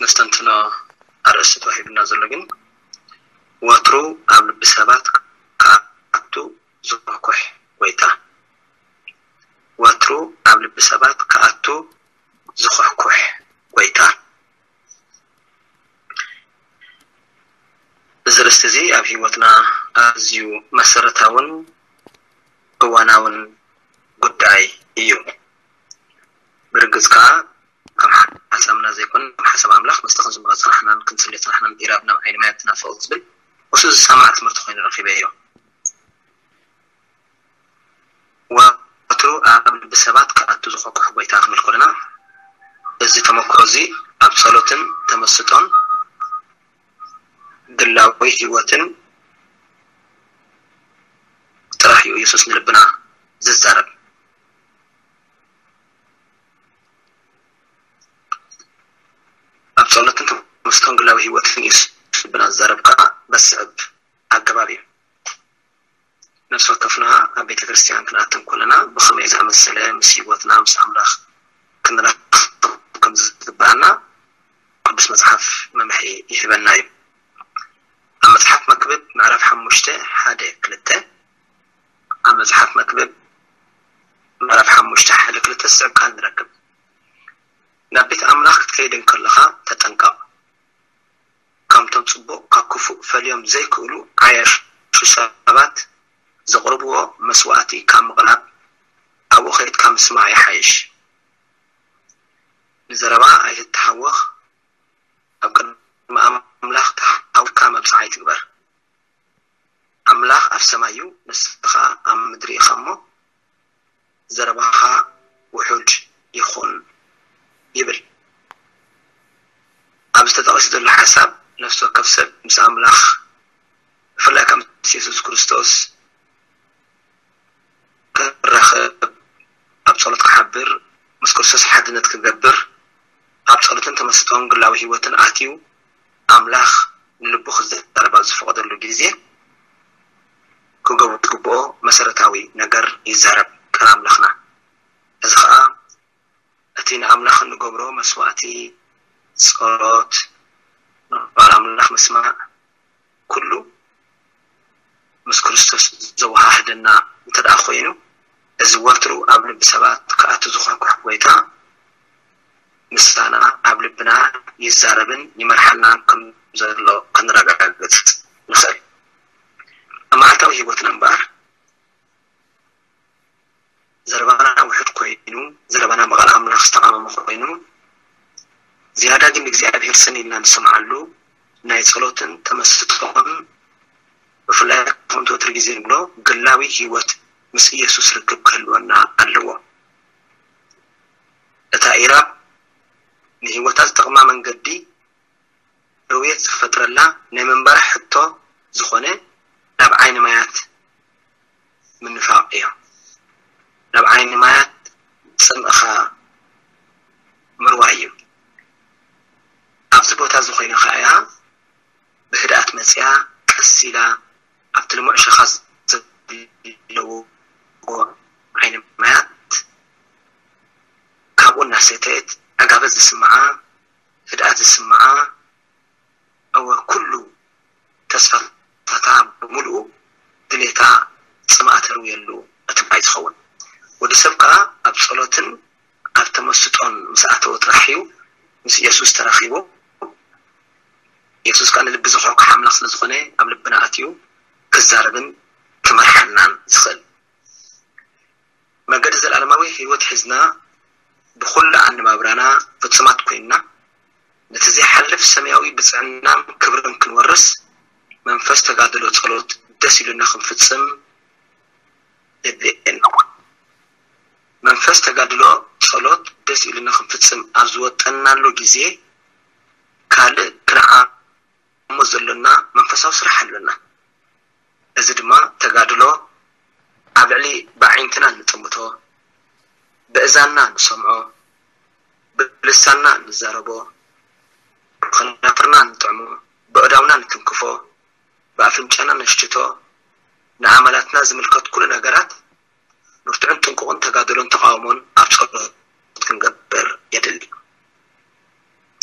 ነስተንትኖ ኣርእስቲ ተዋሂቡና ዘሎ ግን፣ ወትሩ ኣብ ልቢ ሰባት ክኣቱ ዝኹሕኩሕ ጎይታ። ወትሩ ኣብ ልቢ ሰባት ክኣቱ ዝኹሕኩሕ ጎይታ። እዚ ኣርእስቲ እዚ ኣብ ህይወትና ኣዝዩ መሰረታውን እዋናውን ጉዳይ እዩ። ብርግጽ ከኣ ከም ሓሳብና ዘይኮነ፣ ከም ሓሳብ ኣምላኽ ምስቲ ክንዝምሮ ዝጸናሕናን ክንጽልዮ ዝጸናሕናን ኢራብ ናብ ዓይኒ ማይ ኣትናፍቕ ዝብል ምስኡ ዝሰማማዕ ትምህርቲ ኮይኑ ረኺበዮ። ወትሩ ኣብ ልቢ ሰባት ክኣቱ ዝኸኩሕ ጎይታ ክብል ከለና፣ እዚ ተመክሮ እዚ ኣብ ጸሎትን ተመስጦን ግላዊ ህይወትን ጥራሕ እዩ ኢየሱስ ንልብና ዝዛረብ። ኣብ ጸሎትን ተመስጦን ግላዊ ህይወትን ኢየሱስ ልብና ዝዛረብ ከኣ በስዕብ ኣገባብ እዩ። ነፍሲ ወከፍና ኣብ ቤተ ክርስቲያን ክንኣትን ከለና ብኸመይ ዝኣመሰለ ምስ ህይወትና ምስ ኣምላኽ ክንራኸብ ከም ዝግብኣና ቅዱስ መጽሓፍ መምርሒ ይህበና እዩ። ኣብ መጽሓፍ መክብብ ምዕራፍ ሓሙሽተ ሓደ ክልተ፣ ኣብ መጽሓፍ መክብብ ምዕራፍ ሓሙሽተ ሓደ ክልተ ዝስዕብ ቃል ንረክብ። ናብ ቤት ኣምላኽ ክትከይድ እንከለኻ ተጠንቀቕ። ከምቶም ጽቡቕ ካብ ክፉእ ፈልዮም ዘይክእሉ ዓያሹ ሰባት ዘቕርብዎ መስዋእቲ ካብ ምቕራብ ኣብኡ ከይድካ ምስማዕ ይሓይሽ። ንዘረባ ኣይትተሃወኽ፣ ኣብ ቅድሚ ኣምላኽ ተሃዊኽካ መብጽዓ ኣይትግበር። ኣምላኽ ኣብ ሰማይ እዩ፣ ንስኻ ኣብ ምድሪ ኢኻ እሞ ዘረባኻ ውሑድ ይኹን ይብል። ኣብዚ ተጠቒሱ ዘሎ ሓሳብ ነፍሲ ወከፍ ሰብ ምስ ኣምላኽ ብፍላይ ከኣ ምስ የሱስ ክርስቶስ ክራኸብ፣ ኣብ ጸሎት ክሓብር፣ ምስ ክርስቶስ ሓድነት ክገብር፣ ኣብ ጸሎትን ተመስጦን ግላዊ ህይወትን ኣትዩ ኣምላኽ ንልቡ ክዛረብ ኣብ ዝፈቐደሉ ግዜ ክገብሮ ዝግብኦ መሰረታዊ ነገር ይዛረብ ቃል ኣምላኽና። እዚ ኸኣ እቲ ንኣምላኽ እንገብሮ መስዋእቲ፣ ጸሎት፣ ንቓል ኣምላኽ ምስማዕ፣ ኩሉ ምስ ክርስቶስ ዘወሃህደና እንተ ደኣ ኮይኑ፣ እዚ ወትሩ ኣብ ልቢ ሰባት ክኣቱ ዝኹሕኩሕ ጎይታ ምሳና ኣብ ልብና ይዛረብን ይመርሓናን ከም ዘሎ ከነረጋግጽ ንኽእል። ኣብ መዓልታዊ ህይወትና እምበኣር ዘረባና ውሑድ ኮይኑ፣ ዘረባና ብቓል ኣምላኽ ዝተቓመመ ኮይኑ፣ ዝያዳ ግን ንእግዚኣብሔር ስን ኢልና ንሰምዓሉ ናይ ጸሎትን ተመስጦን፣ ብፍላይ ከምቲ ወትሩ ግዜ ንብሎ ግላዊ ህይወት ምስ ኢየሱስ ርክብ ክህልወና ኣለዎ። እታ ኢራብ ንህይወታ ዝጠቕማ መንገዲ ርውየት ዝፈጥረላ ናይ ምንባር ሕቶ ዝኾነ ናብ ዓይኒ ማያት ምንፋቕ እዩ። ናብ ዓይኒ ማያት ጽምእኻ ምርዋይ እዩ። ኣብዚ ቦታ እዚ ኮይና ከኣ እያ ብህድኣት መጽያ ቀስ ኢላ ኣብቲ ልሙዕ ሸኻ ዘለዎ ዓይኒ ማያት ካብኡ እናሰተየት ዕጋበት ዝስምዓ፣ ህድኣት ዝስምዓ፣ እወ ኩሉ ተስፋታታ ብምሉኡ ድሌታ ጽምኣ ተርውየሉ እቲ ማይ ዝኸውን። ወዲ ሰብ ከኣ ኣብ ጸሎትን ኣብ ተመስጦን ምስ ኣተወ ጥራሕ እዩ ምስ ኢየሱስ ተራኺቡ። ኢየሱስ ከኣ ንልቢ ዝኹሕኩሕ ኣምላኽ ስለ ዝኾነ ኣብ ልብና ኣትዩ ክዛረብን ክመርሓናን ዝኽእል። መገዲ ዘለኣለማዊ ህይወት ሒዝና ብኹሉ ኣነባብራና ፍጹማት ኮይንና ነቲ ዘይሓልፍ ሰማያዊ ብጽዕናን ክብርን ክንወርስ መንፈስ ተጋድሎ ጸሎት ደስ ኢሉና ክንፍጽም የድልየና። መንፈስ ተጋድሎ ጸሎት ደስ ኢሉና ክንፍጽም ኣብ ዝወጠንናሉ ግዜ ካልእ ክንዓሞ ዘሎና መንፈሳዊ ስራሕ ኣሎና። እዚ ድማ ተጋድሎ ኣብ ልዕሊ ብኣዒንትና እንጥምቶ፣ ብእዛንና ንሰምዖ፣ ብልሳንና ንዛረቦ፣ ብኸናፍርና ንጥዕሞ፣ ብኣእዳውና ንትንክፎ፣ ብኣፍንጫና ነሽትቶ፣ ንኣማላትና ዝምልከት ኩሉ ነገራት ብርቱዕን ጥንቁቕን ተጋድሎን ተቓውሞን ኣብ ጸሎት ክንገብር የድሊ።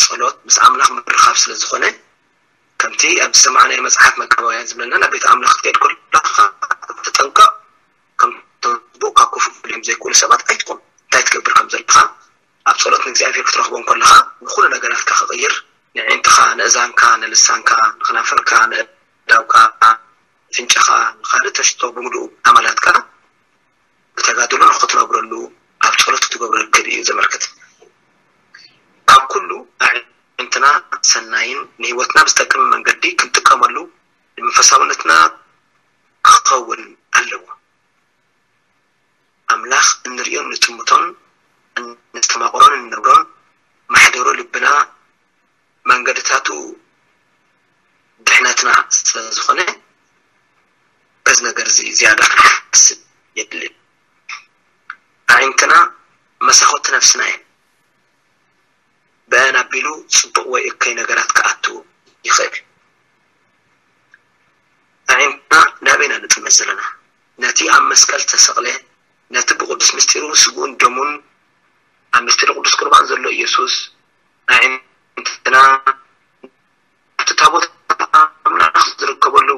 ጸሎት ምስ ኣምላኽ ምርኻብ ስለ ዝኾነ፣ ከምቲ ኣብ ዝሰማዕናዮ መጽሓፍ መቃባውያን ዝብለና፣ ናብ ቤት ኣምላኽ ክትከይድ ከለኻ ተጠንቀቕ፣ ከምቶም ጽቡቕ ካብ ክፉእ ክፈልዮም ዘይክእሉ ሰባት ኣይትኹን። እንታይ ትገብር ከም ዘለኻ ኣብ ጸሎት ንእግዚኣብሔር ክትረኽቦ እንከለኻ፣ ንኹሉ ነገራትካ ክቕይር፣ ንዕንትኻ፣ ንእዛንካ፣ ንልሳንካ፣ ንኽናፈርካ፣ ንእዳውካ፣ ንፍንጫኻ፣ ንኻልእ ተሽቶ ብምሉኡ ኣማላትካ ብተጋድሎ ንኽትነብረሉ ኣብ ጸሎት ክትገብሮ ርክብ እዩ ዘመልክት። ካብ ኩሉ ኣዒንትና ሰናይን ንህይወትና ብዝጠቅም መንገዲ ክንጥቀመሉ ንመንፈሳውነትና ክኸውን ኣለዎ። ኣምላኽ እንርእዮን ንጥምቶን፣ እነስተማቕሮን እንነብሮን ማሕደሮ ልብና መንገድታቱ ድሕነትና ስለ ዝኾነ፣ በዚ ነገር እዚ ዝያዳ ክንሓስብ የድሊ። ኣዒንትና መሳኹቲ ነፍስና እየን። ብአን ኣቢሉ ጽቡቕ ወይ እከይ ነገራት ክኣቱ ይኽእል። ኣዒንትና ናበይና ንጥምት ዘለና? ነቲ ኣብ መስቀል ዝተሰቕለ፣ ነቲ ብቕዱስ ምስጢሩ ስግኡን ደሙን ኣብ ምስጢር ቅዱስ ቁርባን ዘሎ ኢየሱስ፣ ኣዒንትና ኣብቲ ታቦት ኣምላኽ ዝርከበሉ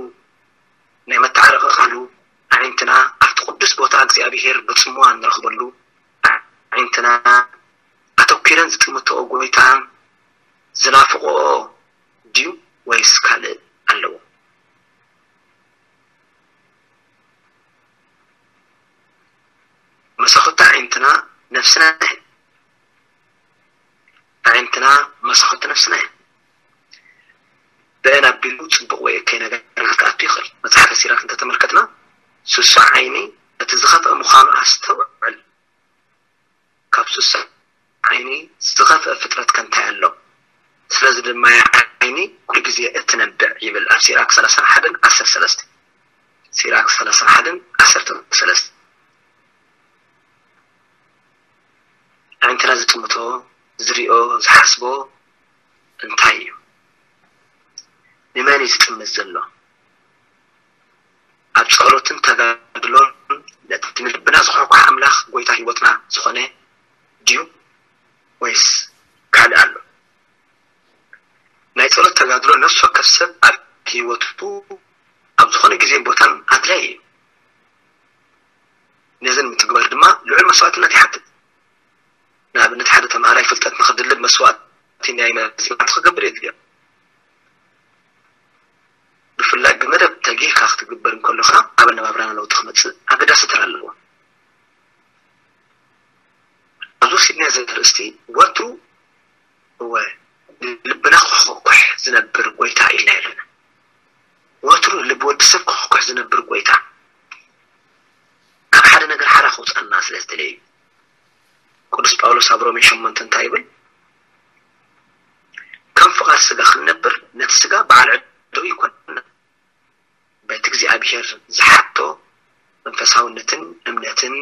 ናይ መተዓረቒ ቃሉ፣ ኣዒንትና ኣብቲ ቅዱስ ቦታ እግዚኣብሔር ብጽምዋ እንረኽበሉ፣ ኣዒንትና ኣተኲረን ዝጥምትኦ ጎይታ ዝናፍቕኦ ድዩ ወይስ ካልእ ኣለዎ? መሳኹቲ ኣዒንትና ነፍስና እየን። ኣዒንትና መሳኹቲ ነፍስና እየን። ብአን ኣቢሉ ጽቡቕ ወይ እከይ ነገር ክኣቱ ይኽእል። መጽሓፈ ሲራክ እንተተመልከትና፣ ስሱዕ ዓይኒ እቲ ዝኸፍአ ምዃኑ ኣስተውዕል። ካብ ስሱዕ ዓይኒ ዝኸፍአ ፍጥረት ከ እንታይ ኣሎ? ስለዚ ድማ ዓይኒ ኩሉ ግዜ እትነብዕ ይብል ኣብ ሲራክ ሰላሳን ሓደን ዓሰርተ ሰለስተ። ሲራክ ሰላሳን ሓደን ዓሰርተ ሰለስተ። ኣዒንትና ዝጥምቶ፣ ዝሪኦ፣ ዝሓስቦ እንታይ እዩ? ንመን እዩ ዝጥምት ዘሎ? ኣብ ጸሎትን ተጋድሎን ነቲ ንልብና ዝኳሕኳሕ ኣምላኽ ጎይታ ህይወትና ዝኾነ ድዩ ወይስ ካልእ ኣሎ? ናይ ጸሎት ተጋድሎ ነፍሲ ወከፍ ሰብ ኣብ ህይወቱ ኣብ ዝኾነ ግዜን ቦታን ኣድላዪ እዩ። ነዚ ንምትግባር ድማ ልዑል መስዋእትነት ይሓትት። ንኣብነት፣ ሓደ ተምሃራይ ፍልጠት ንኽድልብ መስዋእቲ ናይ መጽናዕቲ ክገብር የድልዮ። ብፍላይ ብመደብ ተጊህካ ክትግበር እንከሎ ኸዓ ኣብ ኣነባብራና ለውጢ ክመጽእ ኣገዳሲ ተራ ኣለዎ። ኣብዚ ወሲድናዮ ዘለና ኣርእስቲ ወትሩ እወ ልብና ክኹሕኩሕ ዝነብር ጎይታ ኢልና ኣለና። ወትሩ ልቢ ወዲ ሰብ ክኹሕኩሕ ዝነብር ጎይታ ካብ ሓደ ነገር ሓራ ከውፅኣና ስለ ዝደለየ እዩ። ቅዱስ ጳውሎስ ኣብ ሮሜ ሸሞንተ እንታይ ይብል? ከም ፍቓድ ስጋ ክንነብር ነቲ ስጋ በዓል ዕደው ይኮንና። በቲ እግዚኣብሔር ዝሓቶ መንፈሳውነትን እምነትን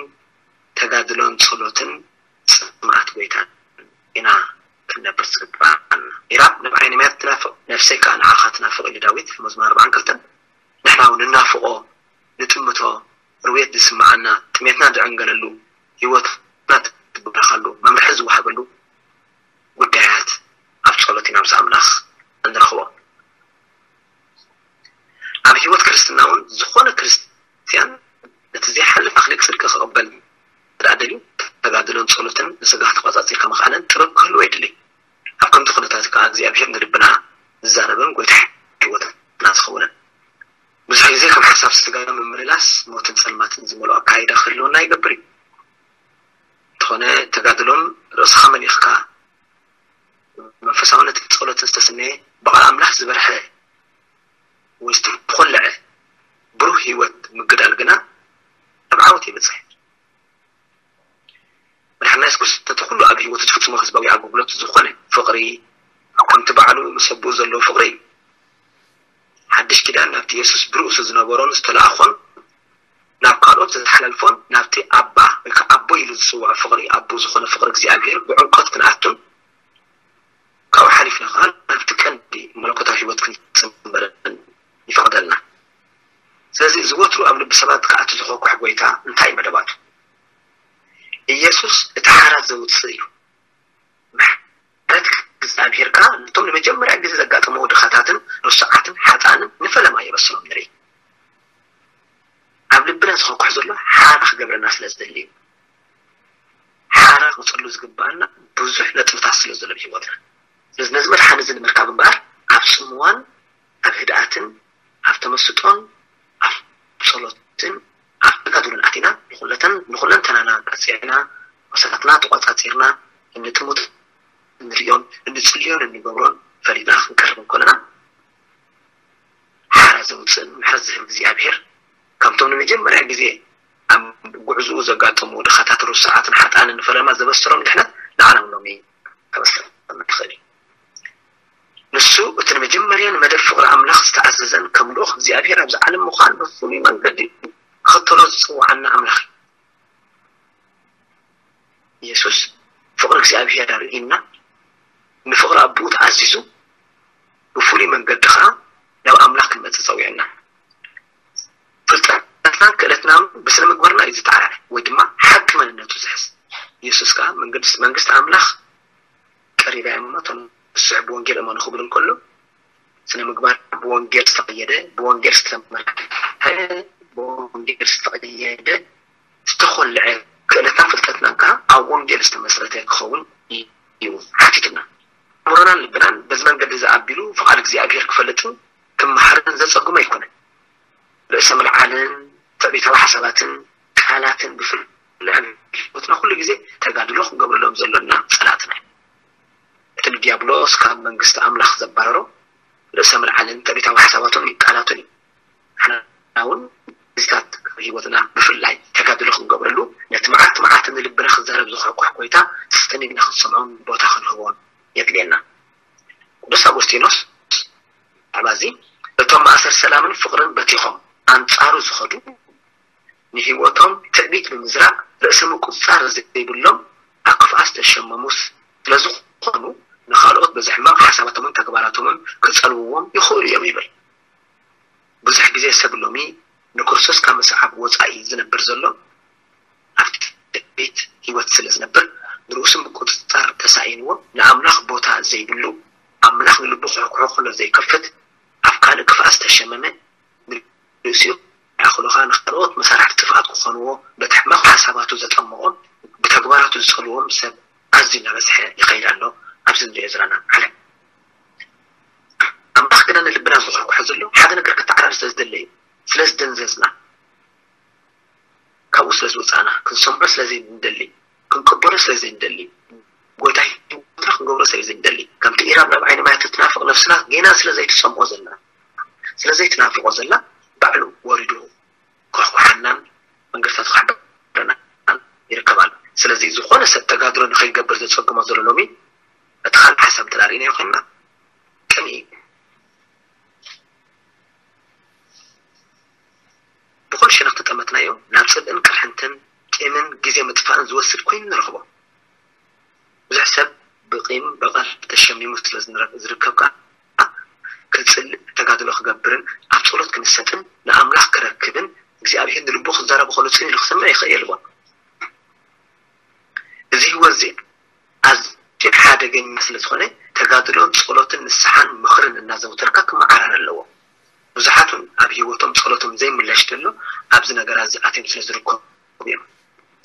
ተጋድሎን ጸሎትን ጽምኣት ጎይታን ኢና ክንነብር ዝግባኣና። ኢራብ ንብዓይ ንመያት ትናፍቕ፣ ነፍሰይ ከኣ ንዓኻ ትናፍቕ ኢሉ ዳዊት መዝሙር ኣርባዓን ክልተን። ንሕና እውን ንናፍቖ፣ ንጥምቶ፣ ርውየት ዝስምዓና፣ ጥሜትና ዝዕንገለሉ፣ ህይወትና ትባረኻሉ፣ መምርሒ ዝወሃበሉ ጉዳያት ኣብ ጸሎት ኢና ምስ ኣምላኽ እንረኽቦ። ኣብ ህይወት ክርስትና እውን ዝኾነ ክርስትያን ነቲ ዘይሓልፍ ኣኽሊል ጽድቂ ክቕበል እንተ ደኣ ደልዩ፣ ተጋድሎን ጸሎትን ንስጋ ተቖጻጺርካ ምኽኣልን ጥበብ ክህልዎ የድሊ። ኣብ ከምዚ ኩነታት ከኣ እግዚኣብሔር ንልብና ዝዛረብን ጎይታ ህይወትና ዝኸውንን። ብዙሕ ግዜ ከም ሓሳብ ስጋ ምምልላስ ሞትን ጸልማትን ዝመልኦ ኣካይዳ ክህልወና ይገብር እዩ። እንተኾነ ተጋድሎን ርእስኻ መሊኽካ መንፈሳውነትን ጸሎትን ዝተስነየ ብቓል ኣምላኽ ዝበርሐ ወይ ዝተኾልዐ ብሩህ ህይወት ምግዳል ግና ኣብ ዓወት የብጽሕ። መድሓና የሱስ ክርስቶስ ነቲ ኩሉ ኣብ ህይወቱ ዝፍጽሞ ህዝባዊ ኣገልግሎት ዝኾነ ፍቕሪ፣ ከምቲ ባዕሉ ምስ ኣቦኡ ዘለዎ ፍቕሪ እዩ። ሓድሽ ኪዳን ናብቲ የሱስ ብርእሱ ዝነበሮን ዝተላእኾን ናብ ካልኦት ዝተሓላልፎን ናብቲ ኣባ ወይ ከዓ ኣቦ ኢሉ ዝጽውዖ ፍቕሪ ኣቦ ዝኾነ ፍቕሪ እግዚኣብሔር ብዕምቆት ክንኣቱን ካብኡ ሓሊፍና ከዓ ናብቲ ቀንዲ መለኮታዊ ህይወት ክንጽንበርን ይፈቕደልና። ስለዚ እዚ ወትሩ ኣብ ልቢ ሰባት ክኣቱ ዝኸኩሕ ጎይታ እንታይ እዩ መደባቱ? ኢየሱስ እቲ ሓራ ዘውፅእ እዩ። ምሕረት እግዚኣብሔር ከዓ ነቶ ንመጀመርያ ግዜ ዘጋጠመዎ ድኻታትን ርሱዓትን ሓጥኣንን ንፈለማ የበስሮም ንርኢ። ኣብ ልብና ዝኸኩሕ ዘሎ ሓራ ክገብረና ስለ ዝደሊ እዩ። ሓራ ክጸሉ ዝግባኣና ብዙሕ ነጥብታት ስለ ዘሎ ኣብ ህይወትና። ስለዚ ነዚ መድሓኒ እዚ ንምርካብ እምበኣር ኣብ ጽምዋን ኣብ ህድኣትን ኣብ ተመስጦን ኣብ ጸሎትን ኣብ ተጋድሎን ኣቲና ንኹለተን ንኹለንተናና ቀጺዕና፣ ቁስላትና ተቖጻጺርና፣ እንጥምቶ እንርእዮን እንጽልዮን እንገብሮን ፈሊጥና ክንቀርብ እንከለና፣ ሓራ ዘውፅእን ምሕረት ዝህብ እግዚኣብሔር፣ ከምቶም ንመጀመርያ ግዜ ኣብ ጉዕዝኡ ዘጋጠሙ ድኻታት፣ ርሱዓትን ሓጥኣንን ንፈለማ ዘበሰሮም ድሕነት ንዓና እውን ሎሚ ከበስረና ይኽእል እዩ። ንሱ እቲ ንመጀመርያ ንመደብ ፍቕሪ ኣምላኽ ዝተኣዘዘን ከም ልኡኽ እግዚኣብሔር ኣብዚ ዓለም ምዃን ብፍሉይ መንገዲ ክኽተሎ ዝጽውዓና ኣምላኽ እዩ። ኢየሱስ ፍቕሪ እግዚኣብሔር ኣርእዩና፣ ንፍቕሪ ኣቦኡ ተኣዚዙ፣ ብፍሉይ መንገዲ ኸኣ ናብ ኣምላኽ ክንመጽእ ጸዊዑና። ፍልጠትናን ክእለትናን ብስነ ምግባርና እዩ ዝተዓራረ፣ ወይ ድማ ሓቂ መንነቱ ዝሕዝ። ኢየሱስ ከኣ መንግስቲ ኣምላኽ ቀሪባ እያ እሞ እቶም ንስሑ ብወንጌል እመኑ ክብል እንከሎ፣ ስነ ምግባር ብወንጌል ዝተቐየደ፣ ብወንጌል ዝተመርሐ፣ ብወንጌል ዝተቐየደ፣ ዝተኾልዐ ክእለትና ፍልጠትናን ከዓ ኣብ ወንጌል ዝተመስረተ ክኸውን እዩ ሓቲቱና። ኣእምሮናን ልብናን በዚ መንገዲ እዚ ኣቢሉ ፍቓድ እግዚኣብሔር ክፈልጥን ክመሃርን ዘጸግሞ ኣይኮነን። ርእሰ ምልዓልን ትዕቢታዊ ሓሳባትን ቃላትን ብፍላይ ኣብ ህይወትና ኩሉ ግዜ ተጋድሎ ክንገብረሎም ዘሎና ጸላእትና እዩ። እቲ ንዲያብሎስ ካብ መንግስቲ ኣምላኽ ዘባረሮ ርእሰ ምልዓልን ትዕቢታዊ ሓሳባቱን ቃላቱን እዩ። ንሕና እውን ግዜታት ኣብ ህይወትና ብፍላይ ተጋድሎ ክንገብረሉ ነቲ መዓልቲ መዓልቲ ንልብና ክዛረብ ዝኳሕኳሕ ጎይታ ስጥን ኢልና ክንሰምዖን ቦታ ክንህቦን የድልየና። ቅዱስ ኣጎስጢኖስ ብዛዕባ እዚ እቶም ማእሰር ሰላምን ፍቕርን በቲኾም ኣንጻሩ ዝኸዱ ንህይወቶም ትዕቢት ብምዝራእ ርእሰ ምቁጽጻር ዘይብሎም ኣብ ክፍኣት ዝተሸመሙ ስለዝኾኑ ንኻልኦት በዚ ሕማቕ ሓሳባቶምን ተግባራቶምን ክጸልውዎም ይኽእሉ እዮም ይብል። ብዙሕ ግዜ ሰብ ሎሚ ንክርስቶስ ካብ ምስዓብ ወጻኢ ዝነብር ዘሎ ኣብቲ ትዕቢት ህይወት ስለ ዝነብር ንርእሱ ምቁጽጻር ተሳኢንዎ ንኣምላኽ ቦታ ዘይብሉ ኣምላኽ ንልቡ ክሕኩሖ ከሎ ዘይከፍት ኣብ ካልእ ክፍኣት ዝተሸመመ ንርእሱ ይኣኽሎ ኸኣ ንኻልኦት መሳርሕቲ ጥፍኣት ክኾንዎ በቲ ሕማቕ ሓሳባቱ ዘጠመቖም ብተግባራቱ ዝጸልዎም ሰብ ኣዝዩ እናበዝሐ ይኸይድ ኣሎ ኣብዚ ንሪኦ ዘለና ዓለም። ኣምላኽ ግና ንልብና ዝኹሕኩሖ ዘሎ ሓደ ነገር ክተዓራር ስለ ዝደለ እዩ፣ ስለ ዝደንዘዝና፣ ካብኡ ስለ ዝወጻእና፣ ክንሰምዖ ስለ ዘይንደሊ፣ ክንቅበሎ ስለ ዘይንደሊ፣ ጎይታ ህይወትና ክንገብሮ ስለ ዘይንደሊ፣ ከምቲ ኢራብ ናብ ዓይኒ ማያት እትናፍቕ ነፍስና ጌና ስለ ዘይትጸምኦ ዘላ፣ ስለ ዘይትናፍቖ ዘላ ባዕሉ ወሪዱ ክኹሕኩሓናን መንገድታት ክሕብረናን ይርከብ ኣሎ። ስለዚ ዝኾነ ሰብ ተጋድሎ ንኸይገብር ዘጸግሞ ዘሎ ሎሚ እቲ ካልእ ሓሳብ እንተ ርኢናዮ ኮይንና ቅንኢ እዩ። ብኹሉ ሸነኽ ተጠመትናዮ ናብ ጽልእን ቅርሕንትን ቂምን ግዜ ምጥፋእን ዝወስድ ኮይኑ ንረኽቦ። ብዙሕ ሰብ ብቂም በቐል ተሸሚሙ ስለ ዝንረ- ዝርከብ ከኣ ክጽልእ ተጋድሎ ክገብርን ኣብ ጸሎት ክንሰጥን ንኣምላኽ ክረክብን እግዚኣብሔር ንልቡ ክዛረቦ ከሎ ጽን ኢሉ ክሰምዕ ይኽእል የልቦን። እዚ ህይወት እዚ ኣዝዩ ሓደገኛ ስለ ዝኾነ ተጋድሎን ጸሎትን ንስሓን ምኽርን እናዘውተርካ ክመዓራረ ኣለዎ። ብዙሓት እውን ኣብ ህይወቶም ጸሎቶም ዘይምለሽ ዘሎ ኣብዚ ነገራት እዚ ኣትዮም ስለ ዝርከቡ እዮም።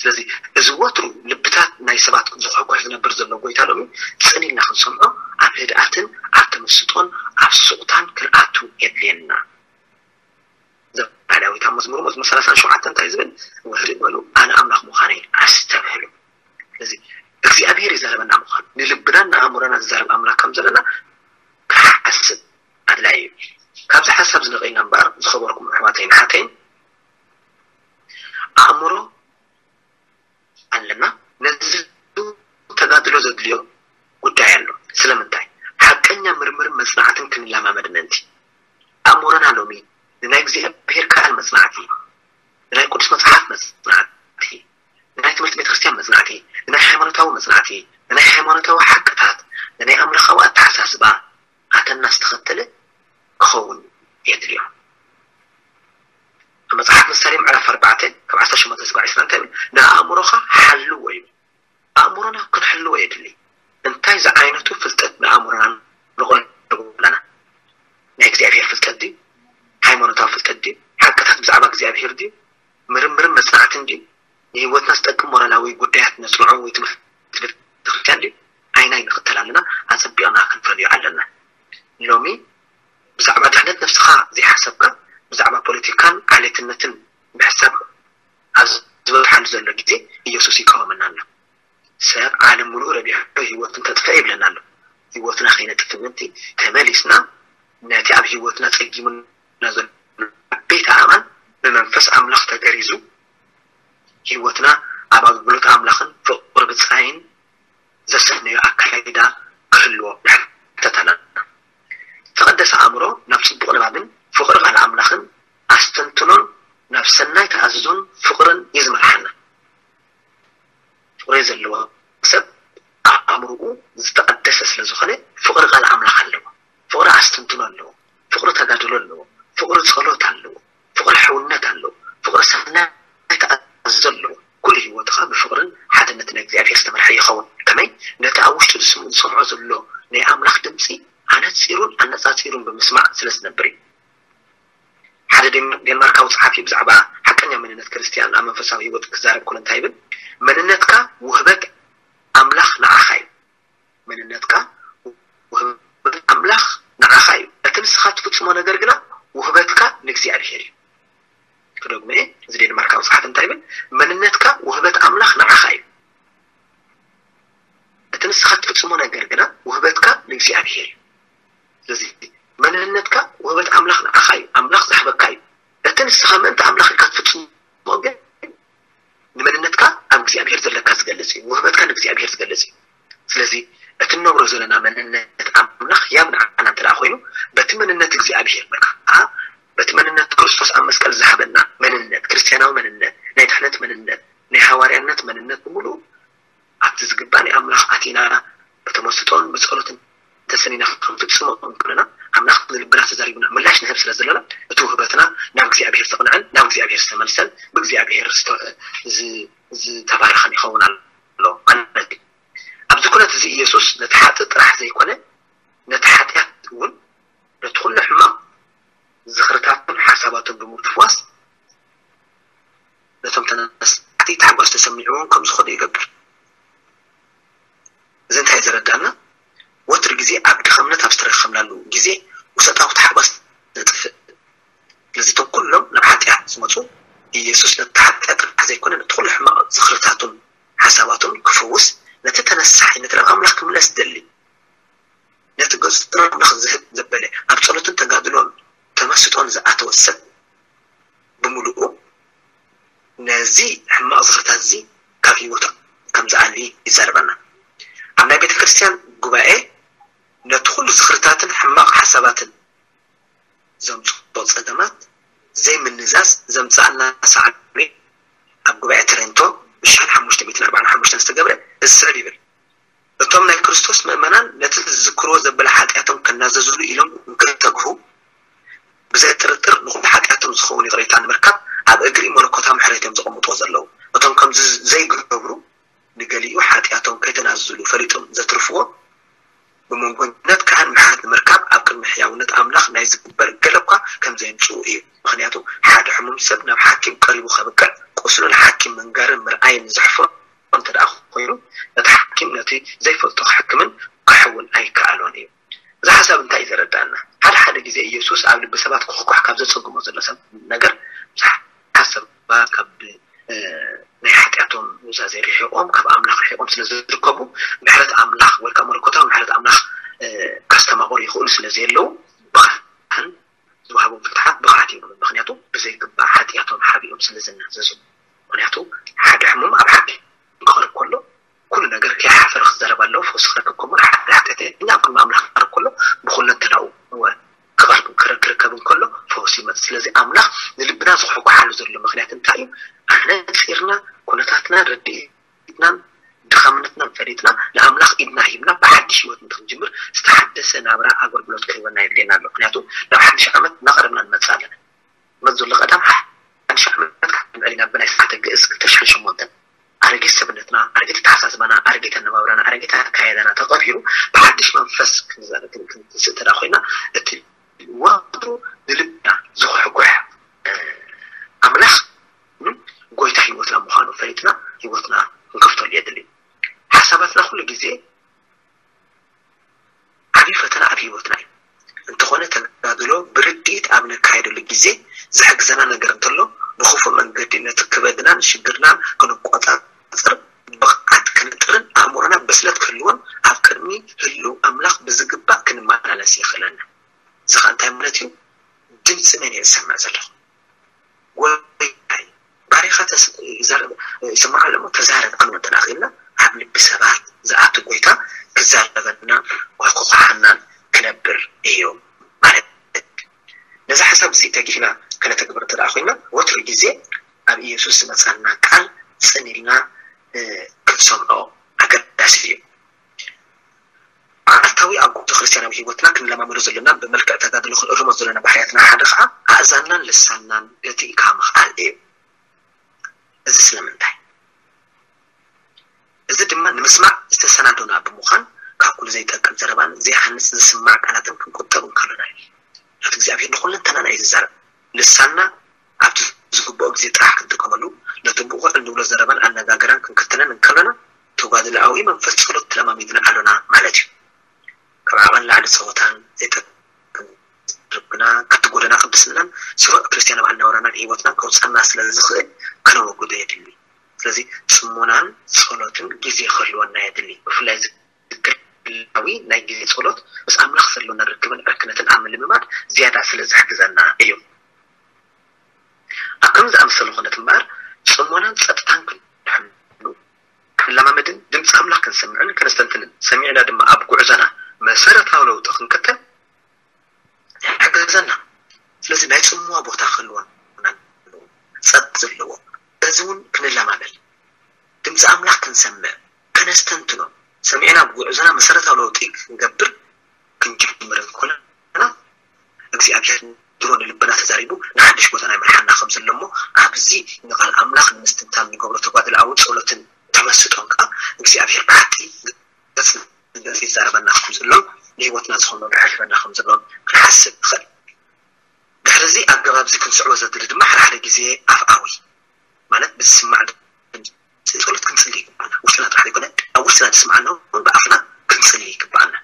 ስለዚ እዚ ወትሩ ልብታት ናይ ሰባት ዝኳኳሕ ዝነብር ዘሎ ጎይታ ሎሚ ጽን ኢልና ክንሰምዖ ኣብ ህድኣትን ኣብ ተመስጦን ኣብ ስቕታን ክንኣቱ የድልየና። ዘባዳዊት ኣብ መዝሙር መዝሙር ሰላሳን ሸውዓተን እንታይ ዝብል? ውሕድ በሉ ኣነ ኣምላኽ ምዃነይ ኣስተብህሉ። ስለዚ እግዚኣብሔር ይዛረበና ምዃኑ ንልብናን ንኣእምሮና ዝዛረብ ኣምላኽ ከም ዘለና ክሓስብ ኣድላይ እዩ። ካብዚ ሓሳብ ዝነቐይና እምበኣር ዝኸበርኩም ኣሕዋተይን ሓተይን ኣእምሮ ኣለና። ነዚ ተጋድሎ ዘድልዮ ጉዳይ ኣሎ። ስለምንታይ? ሓቀኛ ምርምርን መጽናዕትን ክንለማመድ ምእንቲ። ኣእምሮና ሎሚ ንናይ እግዚኣብሔር ቃል መጽናዕቲ፣ ንናይ ቅዱስ መጽሓፍ መጽናዕቲ፣ ንናይ ትምህርቲ ቤተክርስትያን መጽናዕቲ፣ ንናይ ሃይማኖታዊ መጽናዕቲ፣ ንናይ ሃይማኖታዊ ሓቅታት፣ ንናይ ኣምልኻዊ ኣተሓሳስባ ኣተና ዝተኸተለ ክኸውን የድልዮ። ኣብ መጽሓፍ ምሳሌ ምዕራፍ ኣርባዕተ ካብ ዓሰርተ ሸሞንተ ስጋዕ ዕስራ እንታይ ይብል? ንኣእምሮኻ ሓልዎ ይብል። ኣእምሮና ክንሕልዎ የድሊ። እንታይ ዝዓይነቱ ፍልጠት ንኣእምሮና ንቖል ድዩ? ምርምርን መጽናዕትን ድዩ? ንህይወትና ዝጠቅም ሞራላዊ ጉዳያት ነጽንዖ ወይ ትምህርቲ ቤተክርስትያን ድዩ? ኣይናይ ንኽተል ኣለና፣ ኣጸቢቕና ክንፈልዮ ኣለና። ሎሚ ብዛዕባ ድሕነት ነፍስኻ ዘይሓሰብካ፣ ብዛዕባ ፖለቲካን ዓሌትነትን ምሕሳብ ኣብ ዝበዝሓሉ ዘሎ ግዜ ኢየሱስ ይቃወመና ኣሎ። ሰብ ዓለም ምሉእ ረቢሑ ህይወቱ እንተጥፍአ ይብለና ኣሎ። ህይወትና ከይነጥፍ ምእንቲ ተመሊስና ነቲ ኣብ ህይወትና ጸጊሙና ዘሎ ዓበይቲ ኣእማን ብመንፈስ ኣምላኽ ተገሪዙ ህይወትና ኣብ ኣገልግሎት ኣምላኽን ፍቕሪ ብጻይን ዘሰነዮ ኣካይዳ ክህልዎ ንሕተት ኣለና። ዝተቐደሰ ኣእምሮ ናብ ጽቡቕ ንባብን ፍቕሪ ቃል ኣምላኽን ኣስተንትኖን ናብ ሰናይ ተኣዝዞን ፍቕርን እዩ ዝመርሓና። ፍቕሪ ዘለዎ ሰብ ኣእምሮኡ ዝተቐደሰ ስለ ዝኾነ ፍቕሪ ቃል ኣምላኽ ኣለዎ። ፍቕሪ ኣስተንትኖ ኣለዎ። ፍቕሪ ተጋድሎ ኣለዎ። ፍቕሪ ጸሎት ኣለዎ። ፍቕሪ ሕውነት ኣለዎ። ፍቕሪ ሰናይ ተኣዝዞ ኣለዎ። ኩሉ ህይወትኻ ብፍቕርን ሓድነትን እግዚኣብሔር ዝተመርሐ ይኸውን። ከመይ? ነቲ ኣብ ውሽጡ ዝስም-፣ ዝሰምዖ ዘሎ ናይ ኣምላኽ ድምፂ ኣነጺሩን ኣነጻጺሩን ብምስማዕ ስለ ዝነብር እዩ። ሓደ ዴን-፣ ዴንማርካዊ ጸሓፊ ብዛዕባ ሓቀኛ መንነት ክርስትያን ኣብ መንፈሳዊ ህይወት ክዛረብ ከሎ እንታይ ይብል? መንነትካ ውህበት ኣምላኽ ንዓኻ እዩ። መንነትካ ውህበት ኣምላኽ ንዓኻ እዩ። እቲ ንስኻ ትፍጽሞ ነገር ግና ውህበትካ ንእግዚኣብሔር እዩ። ክደግሞ እየ፣ እዚ ዴንማርካዊ ጸሓፊ እንታይ ይብል? መንነትካ ውህበት ኣምላኽ ንዓኻ እዩ። እቲ ንስኻ ትፍጽሞ ነገር ግና ውህበትካ ንእግዚኣብሔር እዩ። ስለዚ መንነትካ ውህበት ኣምላኽ ንዓኻ እዩ፣ ኣምላኽ ዝሃበካ እዩ። እቲ ንስኻ ምእንቲ ኣምላኽ ኢልካ ትፍጽሞ ግን ንመንነትካ ኣብ እግዚኣብሔር ዘለካ ዝገልጽ እዩ፣ ውህበትካ ንእግዚኣብሔር ዝገልጽ እዩ። ስለዚ እቲ እንነብሮ ዘለና መንነት ኣምላኽ ያብ ንዓና እንተ ደኣ ኮይኑ፣ በቲ መንነት እግዚኣብሔር ወይ ከዓ በቲ መንነት ክርስቶስ ኣብ መስቀል ዝሃበና መንነት፣ ክርስትያናዊ መንነት፣ ናይ ድሕነት መንነት፣ ናይ ሃዋርያነት መንነት ብምሉኡ ኣብቲ ዝግባእ ናይ ኣምላኽ ኣቲና ብተመስጦን ብጸሎትን ተሰኒና ክንፍጽሞ እንከለና፣ ኣምላኽ ንልብና ተዛሪቡና ምላሽ ንህብ ስለ ዘለና፣ እቲ ውህበትና ናብ እግዚኣብሔር ዘቕንዐን ናብ እግዚኣብሔር ዝተመልሰን ብእግዚኣብሔር ዝተ-፣ ዝ-፣ ዝተባረኸን ይኸውን ኣሎ ማለት እዩ። ኣብዚ ኩነት እዚ ኢየሱስ ነቲ ሓጥእ ጥራሕ ዘይኮነ፣ ነቲ ሓጢኣት እውን፣ ነቲ ኩሉ ሕማቕ ዝኽርታቱን ሓሳባቱን ብምፍዋስ፣ ነቶም ተነሳሕቲ ታሕጓስ ተሰሚዕዎም ከም ዝኾኑ ይገብር። እዚ እንታይ ዘረዳእና? ወትሩ ግዜ ኣብ ድኻምነት ኣብ ዝተረኸብናሉ ግዜ ውሰጣዊ ታሕጓስ ነጥፍእ። ስለዚ እቶም ኩሎም ናብ ሓጢኣት ዝመፁ፣ ኢየሱስ ነቲ ሓጢኣት ጥራሕ ዘይኮነ ነቲ ኩሉ ሕማቕ ዝኽርታቱን ሓሳባቱን ክፍውስ፣ ነቲ ተነሳሒ፣ ነቲ ናብ ኣምላኽ ክምለስ ዝደሊ፣ ነቲ ገጹ ናብ ኣምላኽ ዝህብ ዘበለ፣ ኣብ ጸሎትን ተጋድሎን ተመስጦን ዝኣተወ ሰብ ብምሉኡ ነዚ ሕማቕ ዝኽርታት እዚ ካብ ህይወቱ ከም ዝኣሊ ይዛረበና። ኣብ ናይ ቤተ ክርስቲያን ጉባኤ ነቲ ኩሉ ዝኽርታትን ሕማቕ ሓሳባትን ዘምጽኦ ጸገማት ዘይምንዛዝ ዘምጽኣልና ሳዕቤን ኣብ ጉባኤ ተረንቶ ብሽሕን ሓሙሽተ ሚእትን ኣርባዓን ሓሙሽተን ዝተገብረ እዚ ስዕብ ይብል። እቶም ናይ ክርስቶስ ምእመናን ነቲ ዝዝክርዎ ዘበለ ሓጢኣቶም ከናዘዙሉ ኢሎም እንክተግሁ፣ ብዘይ ጥርጥር ንኹሉ ሓጢኣቶም ዝኸውን ይቕሬታ ንምርካብ ኣብ እግሪ መለኮታዊ ምሕረት እዮም ዘቐምጥዎ ዘለዉ። እቶም ከምዚ ዘይገብሩ፣ ንገሊኡ ሓጢኣቶም ከይተናዘዙሉ ፈሊጦም ዘትርፍዎ፣ ብመንጎኝነት ካህን ምሕረት ንምርካብ ኣብ ቅድሚ ሕያውነት ኣምላኽ ናይ ዝግበር ገለ እኳ ከም ዘየምጽኡ እዩ። ምኽንያቱ ሓደ ሕሙም ሰብ ናብ ሓኪም ቀሪቡ ከብቅዕ፣ ቁስሉ ንሓኪም ምንጋርን ምርኣይን ዘሕፍሮ እንተ ደኣ ኮይኑ፣ እቲ ሓኪም ነቲ ዘይፈልጦ ክሕክምን ክሕውን ኣይከኣሎን እዩ። እዚ ሓሳብ እንታይ እዩ ዘረዳእና? ሓደ ሓደ ግዜ ኢየሱስ ኣብ ልቢ ሰባት ክኹሕኳሕ ካብ ዘጸግሞ ዘሎ ሰብ ነገር፣ ብዙሓት ሰባት ካብ፣ እ፣ ናይ ሓጢኣቶም ኑዛዜ ርሒቖም፣ ካብ ኣምላኽ ርሒቖም ስለ ዝርከቡ፣ ምሕረት ኣምላኽ ወይ ከዓ መለኮታዊ ምሕረት ኣምላኽ፣ እ፣ ከስተማቕሩ ይኽእሉ ስለ ዘየለዉ፣ ብኻህን ዝወሃቦም ፍትሓት ብቕዓት የብሉን። ምኽንያቱ ብዘይግባእ ሓጢኣቶም ሓቢኦም ስለ ዝናዘዙ። ምኽንያቱ ሓደ ሕሙም ኣብ ሓኪም ክቐርብ ከሎ ኩሉ ነገር ከይሓፈረ ክዛረብ ኣለዎ። ፈውሲ ክረክብ ከምኡ ሓደ ሓጢኣተኛ ኣብ ቅድሚ ኣምላኽ ክቐርብ ከሎ ብኹለንተናኡ ክቐርብ ክረ-፣ ክርከብ እንከሎ ፈውሲ ይመጽእ። ስለዚ ኣምላኽ ንልብና ዝኹሕኩሓሉ ዘሎ ምኽንያት እንታይ እዩ? ኣነጺርና ኩነታትናን ርድኢትናን ድኻምነትናን ፈሊጥና ንኣምላኽ ኢድና ሂብና ብሓድሽ ህይወት ንክንጅምር ዝተሓደሰ ናብራ ኣገልግሎት ክህበና የድልየና ኣሎ። ምኽንያቱ ናብ ሓድሽ ዓመት እናቐረብና ንመጽእ ኣለና። መት ዘሎ ቀዳም ሓድሽ ዓመት ካብ ልዕሊ ናብ ናይ ስርዓተ ግእዝ ክልተ ሽሕን ሸሞንተን ኣረጊት ሰብነትና፣ ኣረጊት ኣተሓሳስባና፣ ኣረጊት ኣነባብራና፣ ኣረጊት ኣካያዳና ተቐቢሩ ብሓድሽ መንፈስ ክንዘ-፣ ክን-፣ ክንትንስእ እንተ ደኣ ኮይና፣ እቲ ወትሩ ንልብና ዝኹሕኩሕ፣ እ፣ ኣምላኽ ህይወትና እዩ። እንተኾነ ተጋድሎ ብርድኢት ኣብ ነካይደሉ ግዜ ዝሕግዘና ነገር እንተሎ፣ ብኽፉእ መንገዲ ነቲ ክበድናን ሽግርናን ክንቆጻጸር ብቕዓት ክንጥርን ኣእምሮና ብስለት ክህልዎን ኣብ ቅድሚ ህልው ኣምላኽ ብዝግባእ ክንመላለስ የኽእለና። እዚ ኸኣ እንታይ ማለት እዩ? ድምፂ መን እየ ዝሰምዕ ዘለኹ? ጎይታይ ባሪኻ ተስ- ይዛረብ- ይስምዓ ኣሎ እሞ ተዛረብ ኣምኖ እንተደኣ ክኢልና ኣብ ልቢ ሰባት ዝኣቱ ጎይታ ክዛረበና ወይ ክኳሓናን ክነብር እዩ ማለት እዩ። ነዚ ሓሳብ እዚ ተጊህና ከነተግብር እንተደኣ ኮይና ወትሩ ግዜ ኣብ ኢየሱስ ዝመፀና ቃል ፅን ኢልና ክንሰምዖ ኣገዳሲ እዩ። መዓልታዊ ኣብ ጉዕዞ ክርስትያናዊ ህይወትና ክንለማመዶ ዘለና ብመልክዕ ተጋድሎ ክንእርሞ ዘለና ባህርያትና ሓደ ከዓ ኣእዛንናን ልሳንናን ገቲእካ ምኽኣል እዩ። እዚ ስለምንታይ? እዚ ድማ ንምስማዕ ዝተሰናዶና ብምዃን ካብ ኩሉ ዘይጠቅም ዘረባን ዘይሃንጽ ዝስማዕ ቃላትን ክንቁጠብ እንከሎና እዩ። ነቲ እግዚኣብሔር ንኹለንተናና እዩ ዝዛረብ። ልሳንና ኣብቲ ዝግብኦ ግዜ ጥራሕ ክንጥቀመሉ፣ ነቲ ብቑዕ እንብሎ ዘረባን ኣነጋገራን ክንክተለን እንከሎና ተጓድሎኣዊ መንፈስ ጸሎት ተለማሚድና ኣሎና ማለት እዩ። ካብ ዓቐን ላዕሊ ጸወታን ዘይጠቅም ዝርብና ካብቲ ጎደና ቅድስናን ስሩዕ ክርስትያናዊ ኣነባብራናን ህይወትናን ከውጽኣና ስለ ዝኽእል ከነወግዶ የድሊ። ስለዚ ጽሞናን ጸሎትን ግዜ ክህልወና የድሊ። ብፍላይ እዚ ግላዊ ናይ ግዜ ጸሎት ምስ ኣምላኽ ዘሎና ርክብን ዕርክነትን ኣብ ምልምማድ ዝያዳ ስለ ዝሕግዘና እዩ። ኣብ ከምዚ ዝኣመሰለ ኩነት እምበኣር ጽሞናን ጸጥታን ክንሕሉ ክንለማመድን ድምፂ ኣምላኽ ክንሰምዕን ከነስተንትንን ሰሚዕና ድማ ኣብ ጉዕዞና መሰረታዊ ለውጢ ክንክተል ይሕግዘና። ስለዚ ናይ ጽምዋ ቦታ ክህልወና ኣለዎ፣ ጸጥ ዘለዎ። እዚ እውን ክንለማመድ ድምፂ ኣምላኽ ክንሰምዕ ከነስተንትኖ ሰሚዕና ኣብ ጉዕዞና መሰረታዊ ለውጢ ክንገብር ክንጅምር እንኮለና እግዚኣብሔር ድሮ ንልብና ተዛሪቡ ንሓድሽ ቦታ ናይ ምርሓና ከም ዘሎ እሞ ኣብዚ ንቃል ኣምላኽ ንምስትንታን ንገብሮ ተጓድሎኣዊ ጸሎትን ተመስጦን ከዓ እግዚኣብሔር ብሓቂ ገጽ ንገጽ ይዛረበና ከም ዘሎን ንህይወትና ዝኾኖ ይሕልፈና ከም ዘሎን ክንሓስብ ንኽእል። ድሕሪ እዚ ኣገባብ እዚ ክንስዕቦ ዘድሊ ድማ ሓደ ሓደ ግዜ ኣፍኣዊ ማለት ብዝስማዕ ድምፂ ጸሎት ክንጽሊ ይግባና። ውሽጥና ጥራሕ ዘይኮነ ኣብ ውሽጥና ዝስምዓና እውን ብኣፍና ክንጽሊ ይግባና።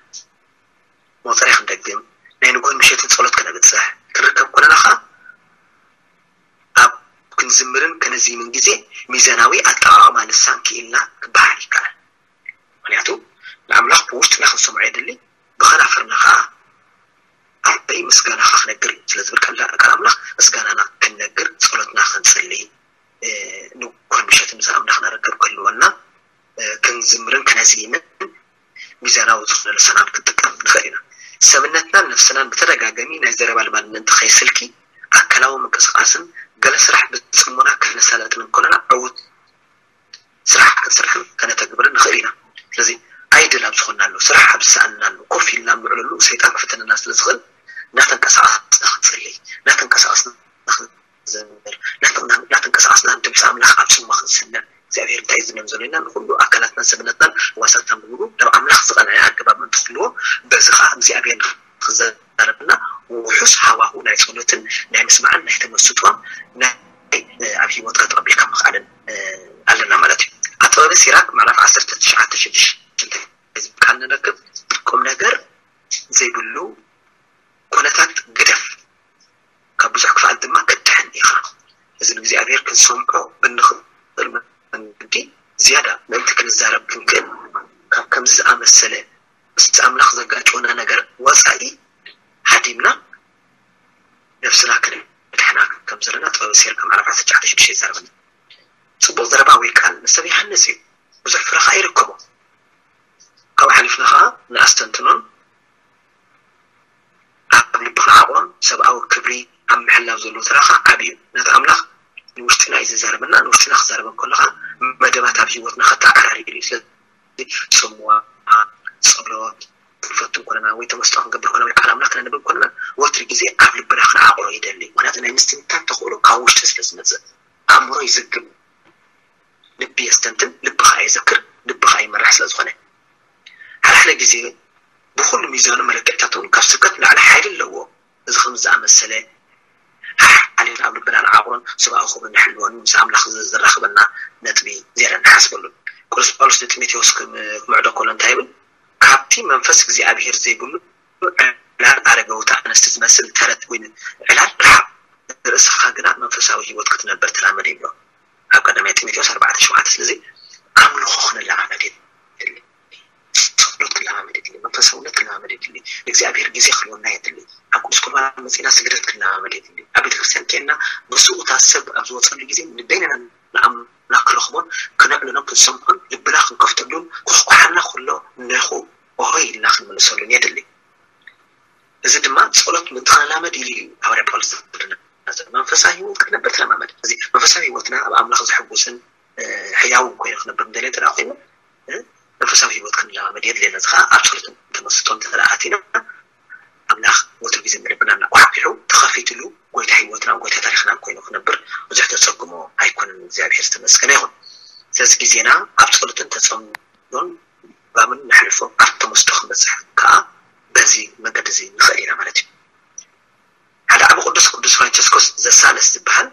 መቑፀርያ ክንደግም፣ ናይ ንግሆን ምሸትን ጸሎት ከነብጽሕ ክንርከብ ኮለና ኸኣ ኣብ ክንዝምርን ከነዚምን ግዜ ሚዛናዊ ኣጠቓቕማ ልሳን ክኢልና ክበሃል ይከኣል። ምክንያቱ ንኣምላኽ ብውሽጥና ክንሰምዖ የድሊ፣ ብኸናፍርና ኸኣ ኣበይ ምስጋናኻ ክነግር እዩ ስለ ዝብል ቃል ኣምላኽ ምስጋናና ክንነግር ጸሎትና ክንጽሊ ንጉሆን ምሸትን ምስ ኣምላኽና ርክብ ክህልወና ክንዝምርን ክነዚምን ሚዛናዊ ዝኾነ ልሳናት ክንጥቀም ንኽእል ኢና። ሰብነትናን ነፍስናን ብተደጋጋሚ ናይ ዘረባ ልማድ ምእንቲ ከይስልኪ ኣካላዊ ምንቅስቃስን ገለ ስራሕ ብጽሞና ከነሳለጥን እንከለና ዕዉት ስራሕ ክንሰርሕን ከነተግብርን ንኽእል ኢና። ስለዚ ኣይድል ኣብ ዝኾንናሉ፣ ስራሕ ኣብ ዝሰኣንናሉ፣ ኮፍ ኢልና ኣብ ንዕለሉ ሰይጣን ክፍትነና ስለ ዝኽእል እናተንቀሳቐስና ክንጽሊ፣ እናተንቀሳቐስና ክንዘምር፣ እናተንቀሳቐስና ድምፂ ኣምላኽ ኣብ ጽምዋ ክንስምዕ እግዚኣብሔር እንታይ እዩ ዝብለን ዘሎ ኢልና ንኹሉ ኣካላትናን ሰብነትናን ህዋሳትናን ብምሉ ናብ ኣምላኽ ዝቐንዐ ኣገባብ ምእንቲ ክህልዎ በዚ ኸዓ እግዚኣብሔር ንኽዘረብና ውሑስ ሃዋሁ ናይ ጸሎትን ናይ ምስማዕን ናይ ተመስጦን ናይ ኣብ ህይወትካ ተቐቢልካ ምኽኣልን ኣለና ማለት እዩ። ኣብ ጥበበ ሲራክ ምዕራፍ ዓሰርተ ትሽዓተ ሽዱሽተ ዝብል ቃል ንረክብ ቁም ነገር ዘይብሉ ኩነታት ግደፍ ካብ ብዙሕ ክፍኣት ድማ ክትድሕን ኢኻ። እዚ ንእግዚኣብሔር ክንሰምዖ ብንኽእል መንገዲ ዝያዳ ምእንቲ ክንዛረብ ክንክእል ካብ ከምዚ ዝኣመሰለ ምስ ኣምላኽ ዘጋጭወና ነገር ወፃኢ ሃዲምና ነብስና ክንድሕና ከም ዘለና ጥበብ ሴር ከም ዓረፋ ትሽዓተ ሽዱሽተ ይዛረበና። ፅቡቕ ዘረባ ወይ ቃል ንሰብ ይሃንፅ እዩ፣ ብዙሕ ፍረ ከዓ ይርከቦ። ካብኡ ሓሊፍና ከዓ ንኣስተንትኖን ኣብ ልቢ ክንዓቕሮን ሰብኣዊ ክብሪ ኣብ ምሕላው ዘለዎ ተራ ከዓ ዓብዪ እዩ። ነቲ ኣምላኽ ንውሽጥና እዩ ዝዛረበና፣ ንውሽጥና ክዛረበ ከሎ ከዓ መደባት ኣብ ህይወትና ከተዓራሪ እዩ። ስለዚ ፅምዋ፣ ፀሎት ክንፈቱ እንኮለና ወይ ተመስጦ ክንገብር ከለና ወይ ቃል ኣምላኽ ክነንብብ ከለና ወትሪ ግዜ ኣብ ልብና ክንዓቕሮ ይደሊ። ምክንያቱ ናይ ምስትንታን ተኽእሎ ካብ ውሽጢ ስለ ዝመፅእ ኣእምሮ ይዝግብ፣ ልቢ የስተንትን፣ ልቢ ከዓ ይዘክር፣ ልቢ ከዓ ይመራሕ ስለ ዝኾነ ሓደ ሓደ ግዜ ብኩሉ ሚዛኑ መለክዕታት እውን ካብ ስብከት ንላዕሊ ሓይሊ ኣለዎ። እዚ ከም ዝኣመሰለ ሓሓሊፍና ኣብ ልብና ንዓቕሮን ሰብኣዊ ክብሪ ንሕልወን ምስ ኣምላኽ ዝ- ዘራኽበና ነጥቢ ዜና ንሓስበሉ። ቅዱስ ጳውሎስ ንጢሞቴዎስ ክም- ክምዕዶ ከሎ እንታይ ይብል? ካብቲ መንፈስ እግዚኣብሔር ዘይብሉ እግዚኣብሔር ግዜ ክህልወና የድሊ። ኣብ ቅዱስ ቁርባን መፂና ስግደት ክንለማመድ የድሊ። ኣብ ቤተክርስትያን ኬንና ብስኡታት ሰብ ኣብ ዝወፀሉ ግዜ ንበይነና ንኣምላኽ ክረኽቦን ክነዕልሎን ክንሰምዖን ልብና ክንከፍተሉን ክኳሓና ከሎ ነኹ ኦሆይ ኢልና ክንምልሰሉን የድሊ። እዚ ድማ ጸሎት ምእንቲ ክንላመድ ኢሉ እዩ ሃዋርያ ጳውሎስ ዝብለና ዘሎ። መንፈሳዊ ህይወት ክትነብር ተለማመድ። እዚ መንፈሳዊ ህይወትና ኣብ ኣምላኽ ዘሕጉስን ሕያውን ኮይኑ ክነብር እንደልየ እንተ ደኣ ኮይኑ መንፈሳዊ ህይወት ክንለማመድ የድልየና። እዚ ከዓ ኣብ ጸሎትን ተመስጦን እንተ ደኣ ኣቲና ኣምላኽ ወትሩ ግዜ ንልብና እናኳሕኪሑ ተኸፊትሉ ጎይታ ህይወትናን ጎይታ ታሪኽናን ኮይኑ ክነብር ብዙሕ ተጸግሞ ኣይኮነን። እግዚኣብሔር ዝተመስገነ ይኹን። ስለዚ ግዜና ኣብ ጸሎትን ተጸምዶን ባምን ነሕልፎ ኣብ ተመስጦ ክንበጽሕ ከዓ በዚ መንገዲ እዚ ንኽእል ኢና ማለት እዩ። ሓደ ዓቢ ቅዱስ ቅዱስ ፍራንቸስኮስ ዘሳለስ ዝበሃል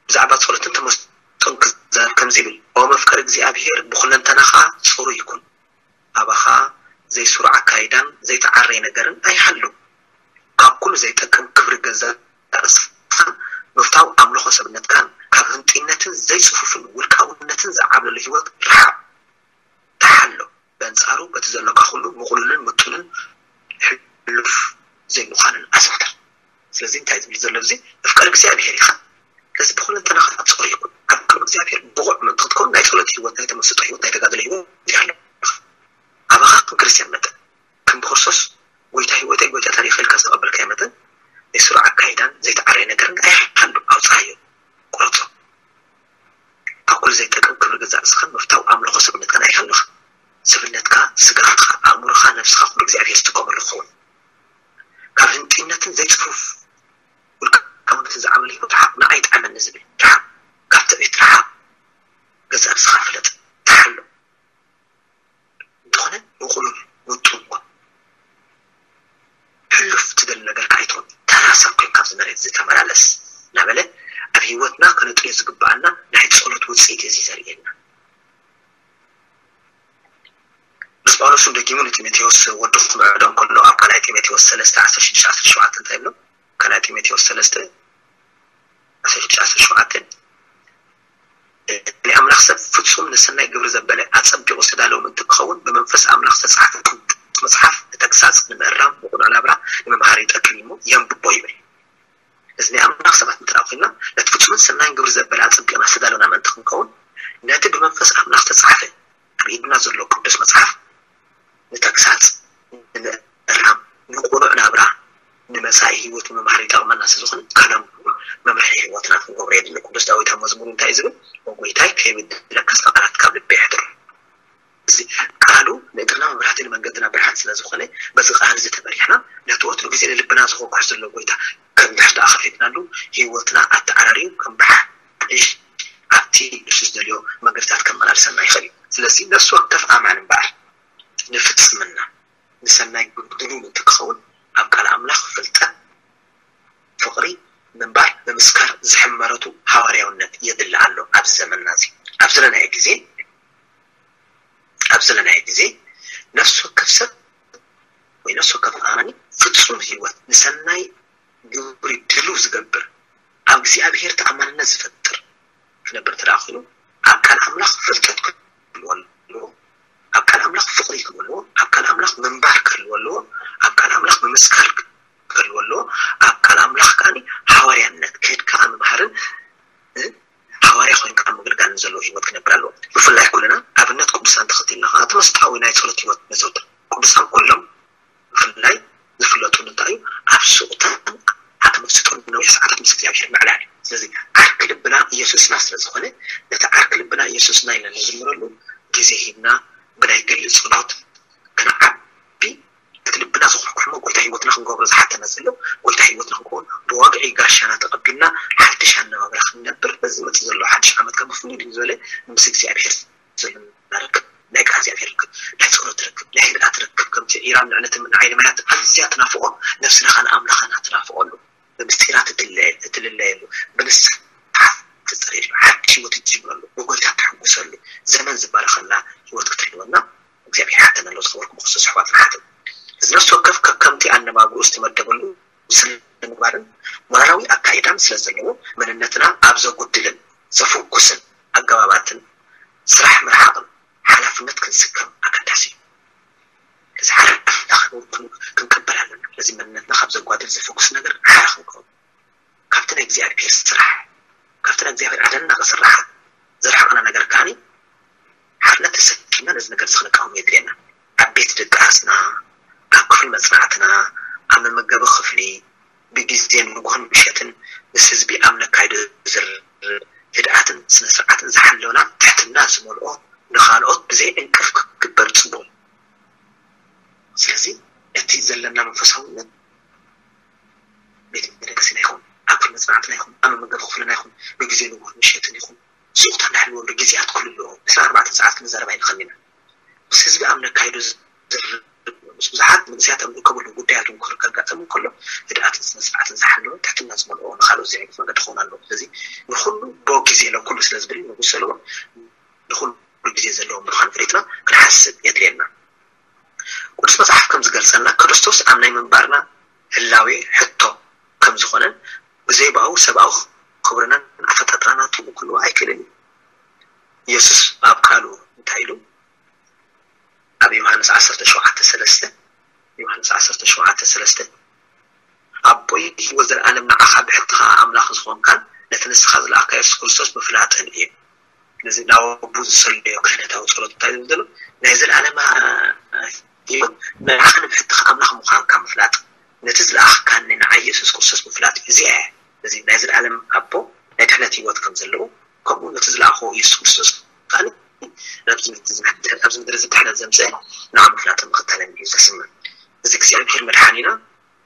ብዛዕባ ጸሎትን ተመስጦን ክዛረብ ከምዚ ይብል፣ ኦ መፍቀሪ እግዚኣብሔር ብኹለንተናኻ ጽሩይ ይኩን። ኣባኻ ዘይስሩዕ ኣካይዳን ዘይተዓረየ ነገርን ኣይሃሉ። ካብ ኩሉ ዘይጠቅም ክብሪ ገዛእ ርእስኻን ምፍታው ኣምልኾ ሰብነትካን ካብ ህንጢነትን ዘይጽፉፍን ውልቃውነትን ዝዓብለሉ ህይወት ርሓቕ። ተሓሎ። በንጻሩ በቲ ዘሎካ ኩሉ ምቑሉልን ምጡልን ሕሉፍ ዘይምዃንን ኣዘውትር። ስለዚ እንታይ ዝብል ዘሎ እዚ? እፍቀር እግዚኣብሔር ኢኻ። ስለዚ ብኹለንተናኻ ጽሩይ ይኩን። ኣብ ቅድሚ እግዚኣብሔር ብቑዕ ምእንቲ ክትከውን ናይ ጸሎት ህይወት፣ ናይ ተመስጦ ህይወት፣ ናይ ተጋድሎ ህይወት ይሃሉ። ኣባኻ ከም ክርስትያን መጠን ከም ብክርስቶስ ጎይታ ህይወተይ ጎይታ ታሪኸይ ኢልካ ዝተቐበልካዮ መጠን ናይ ስሩዕ ኣካይዳን ዘይተዓረየ ነገርን ኣይሃሉ። ኣውጽኣዮ፣ ቁረጾ። ኣብ ኩሉ ዘይጠቅም ክብሪ ገዛእ ርእስኻን ምፍታው ኣምልኾ ሰብነትካን ኣይሃሉኻ። ሰብነትካ፣ ስጋኻ፣ ኣእምሮኻ፣ ነብስኻ ኩሉ እግዚኣብሔር ዝጥቀመሉ ክኸውን። ካብ ህንጢነትን ዘይጽፉፍ ውልቃውነትን ዝዓበለ ህይወት ርሓቕ። ንዓይ ይጥዓመኒ ዝብል ርሓቕ። ካብ ትዕቢት ርሓቕ። ገዛእ ርእስኻ ፍለጥ፣ ተሓሎ። እንተኾነ ምቑሉል ውጡን ኩን። ሕሉፍ ትደሊ ነገር ከኣ ኣይትኹን። ተራ ሰብ ኮይንካ ኣብዚ መሬት እዚ ተመላለስ እናበለ ኣብ ህይወትና ከነጥርዮ ዝግብኣና ናይ ጸሎት ውጽኢት እዩ እዚ ዘርእየና። ቅዱስ ጳውሎስ እውን ደጊሙ ንጢሞቴዎስ ወዱ ክምዕዶ እንከሎ ኣብ ካልኣይ ጢሞቴዎስ ሰለስተ ዓሰርተ ሽዱሽተ ዓሰርተ ሸውዓተ እንታይ ይብሎ? ካልኣይ ጢሞቴዎስ ሰለስተ ዓሰርተ ሽዱሽተ ዓሰርተ ሸውዓተ፣ ናይ ኣምላኽ ሰብ ፍጹም ንሰናይ ግብሪ ዘበለ ኣጸቢቑ ዝተዳለወ ምእንቲ ክኸውን ብመንፈስ ኣምላኽ ዝተጻሕፈ ቅዱስ መጽሓፍ ንተግሳጽ፣ ንምእራም፣ ንቕኑዕ ናብራ፣ ንምምሃር ይጠቅም እዩ እሞ የንብቦ ይብል። እዚ ናይ ኣምላኽ ሰባት እንተ ደኣ ኮይንና ነቲ ፍጹምን ሰናይን ግብሪ ዘበለ ኣጸቢቕና ዝተዳለወና ምእንቲ ክንከውን ነቲ ብመንፈስ ኣምላኽ ዝተጻሕፈ ኣብ ኢድና ዘሎ ቅዱስ መጽሓፍ ንተግሳጽ፣ ንምእራም፣ ንቕኑዕ ናብራ፣ ንመጻኢ ህይወት ንምምሃር ይጠቕመና ስለ ዝኾነ ከነንብቦ መምርሒ ህይወትና ክንገብሮ የድሊ። ቅዱስ ዳዊት ኣብ መዝሙሩ እንታይ እዩ ዝብል? ኦ ጎይታይ ከይብድለካ ቃላትካ ኣብ ልበይ የሕድሮ። እዚ ቃሉ ንእግርና መብራህቲ ንመንገድና ብርሃን ስለ ዝኾነ በዚ ቃል እዚ ተመሪሕና ነቲ ወትሩ ግዜ ንልብና ዝኸኩሕ ዘሎ ጎይታ ከም ድሕር ደኣ ከፊትናሉ ህይወትና ኣተዓራርዩ ከም ብሓድሽ ኣብቲ ንሱ ዝደልዮ መንገድታት ከመላልሰና ይኽእል እዩ። ስለዚ ነፍሲ ወከፍ ኣማኒ እምበኣር ንፍጽምና ንሰናይ ግብሩ ድሉው ምእንቲ ክኸውን ኣብ ቃል ኣምላኽ ፍልጠት፣ ፍቕሪ፣ ምንባር፣ ምምስካር ዝሕመረቱ ሃዋርያውነት የድሊ ኣሎ። ኣብዚ ዘመንና እዚ ኣብ ዘለናዮ ግዜ ኣብ ዘለናዮ ግዜ ነፍሲ ወከፍ ሰብ ወይ ነፍሲ ወከፍ ኣማኒ ፍጹም ህይወት ንሰናይ ግብሪ ድሉው ዝገብር ኣብ እግዚኣብሔር ተኣማንነት ዝፈጥር ክነብር እንተ ደኣ ኮይኑ ኣብ ቃል ኣምላኽ ፍልጠት ክህልዎ ኣለዎ። ኣብ ቃል ኣምላኽ ፍቕሪ ክህልዎ ኣለዎ። ኣብ ቃል ኣምላኽ ምንባር ክህልዎ ኣለዎ። ኣብ ቃል ኣምላኽ ምምስካር ክህልዎ ኣለዎ። ኣብ ቃል ኣምላኽ ከኣ ሃዋርያነት ከድካ ምምሃርን እ፣ ሃዋርያ ኮይንካ ኣብ ምግልጋልን ዘለዎ ህይወት ክነብር ኣለዎ። ብፍላይ ኩልና ኣብነት ቅዱሳን ተኸቲልና ከኣ ተመስጣዊ ናይ ጸሎት ህይወት ነዘውትር። ቅዱሳን ኩሎም ብፍላይ ዝፍለጡ እንታይ እዩ? ኣብ ስቕታን ኣብ ተመስጦን ነዊሕ ሰዓታት ምስ እግዚኣብሔር ምዕላል እዩ። ስለዚ ዓርኪ ልብና ኢየሱስና ስለ ዝኾነ ነቲ ዓርኪ ልብና ኢየሱስና ኢልና ንዝምረሉ ግዜ ሂብና ብናይ ግሊ ጸሎት ክንዓቢ እቲ ልብና ዝኹሕኩሕሞ ጎይታ ህይወትና ክንገብሮ ዝሓተና ዘሎ ጎይታ ህይወትና ክንከውን ብወግዒ ጋሻና ተቐቢልና ሓድሽ ኣነባብራ ክንነብር በዚ መፅእ ዘሎ ሓድሽ ዓመት ካብ ብፍሉይ ድዩ ዝበለ ምስ እግዚኣብሔር ዘለና ርክብ ናይ ቃል እግዚኣብሔር ርክብ ናይ ፀሎት ርክብ ናይ ህድኣት ርክብ ከምቲ ዒራን ንዕነትን ንዓይኒ ማያት ኣዝያ ትናፍቆ ነፍስና ከዓ ንኣምላኻ ናትናፍቀሉ ብምስጢራት እትልለየሉ ብንስሓ ትፀርየሉ ሓድሽ ህይወት እትጅምረሉ ብጎይታ ትሕጉሰሉ ዘመን ዝባረኸላ ህይወት ክትህልወና እግዚኣብሔር ሓተና ኣሎ። ዝኸበርኩም ክርስቶስ ኣሕዋትን ኣሓትን እዚ ነፍሲ ወከፍ ከከምቲ ኣነባብርኡ ዝተመደበሉ ስነ ምግባርን ሞራላዊ ኣካይዳን ስለ ዘለዎ መንነትና ኣብ ዘጉድልን ዘፍኩስን ኣገባባትን ስራሕ ምርሓቕን ሓላፍነት ክንስከም ኣገዳሲ እዩ። እዚ ሓላፍነትና ክንቅበል ኣለና። ስለዚ መንነትና ካብ ዘጓድል ዘፈኩስ ነገር ሓራ ክንከውን፣ ካብቲ ናይ እግዚኣብሔር ስራሕ፣ ካብቲ ናይ እግዚኣብሔር ኣደናቂ ስራሓት ዘርሕቐና ነገር ከዓኒ ሓርነት ተሰኪምና ነዚ ነገር እዚ ክንቃወም የድልየና። ኣብ ቤት ድቃስና፣ ኣብ ክፍሊ መጽናዕትና፣ ኣብ መመገቢ ክፍሊ፣ ብግዜ ንግሆን ምሸትን ምስ ህዝቢ ኣብ ነካይዶ ዝርርብ ህድኣትን ስነ ስርዓትን ዝሓለወና ትሕትና ዝመልኦ ንኻልኦት ብዘይ ዕንቅፍ ክግበር ጽቡቕ። ስለዚ እቲ ዘለና መንፈሳውነት ቤት መደቀሲና ይኹን ኣብ ክፍሊ መጽናዕትና ይኹን ኣብ መመገቢ ክፍልና ይኹን ብግዜ ንግሆን ምሸትን ይኹን ስቕታ ንሕልወሉ ግዜያት ክህሉ ኣለዎ። ዕስራን ኣርባዕተን ሰዓት ክንዛረብ ኣይንኽእልን ኢና። ምስ ህዝቢ ኣብ ነካይዶ ዝርርብ ምስ ብዙሓት መንእሰያት ኣብ ዝርከብሉ ጉዳያት እውን ክር- ከጋጥም እንከሎ ህድኣትን ስነ ስርዓትን ዝሓለወ ትሕትና ዝመልኦ ንካልኦት ዘዕግፍ መገዲ ክኸውን ኣለዎ። ስለዚ ንኹሉ ዶ ግዜ ለኩሉ ስለ ዝብል ንጉስ ሰለሞን ንኹሉ ግዜ ዘለዎ ምዃን ፈሊጥና ክንሓስብ የድልየና። ቅዱስ መጽሓፍ ከም ዝገልጸልና ክርስቶስ ኣብ ናይ ምንባርና ህላዌ ሕቶ ከም ዝኾነን ብዘይ ብኣው ሰብኣዊ ክብርናን ኣፈጣጥራና ትርጉም ክህልዎ ኣይክእልን እዩ። ኢየሱስ ኣብ ቃሉ እንታይ ኢሉ? ኣብ ዮሃንስ ዓሰርተ ሸውዓተ ሰለስተ ዮሃንስ ዓሰርተ ሸውዓተ ሰለስተ ኣቦይ ህይወት ዘለኣለም ንዓኻ ብሕትኻ ኣምላኽ ዝኾንካን ነቲ ንስኻ ዝለኣኽካ የሱስ ክርስቶስ ምፍላጥን እዩ። ነዚ ናብ ኣቦ ዝሰለዮ ክህነታዊ ጸሎት እንታይ ዝብል ዘሎ ናይ ዘለኣለም ህይወት ንዓኻ ንብሕትኻ ኣምላኽ ምዃንካ ምፍላጥ ነቲ ዝለኣኽካኒ ንዓይ የሱስ ክርስቶስ ምፍላጥ እዩ። እዚኣ እያ ነዚ ናይ ዘለኣለም ኣቦ ናይ ድሕነት ህይወት ከም ዘለዉ ከምኡ ነቲ ዝለኣኾ የሱስ ክርስቶስ ከዓኒ ናብዚ ምድሪ ዝምሕደር ኣብዚ ምድሪ ዝድሕነት ዘምፅአ ንዓ ምፍላጥን ምኽታልን እዩ ዘስምዕ። እዚ እግዚኣብሔር መድሓኒና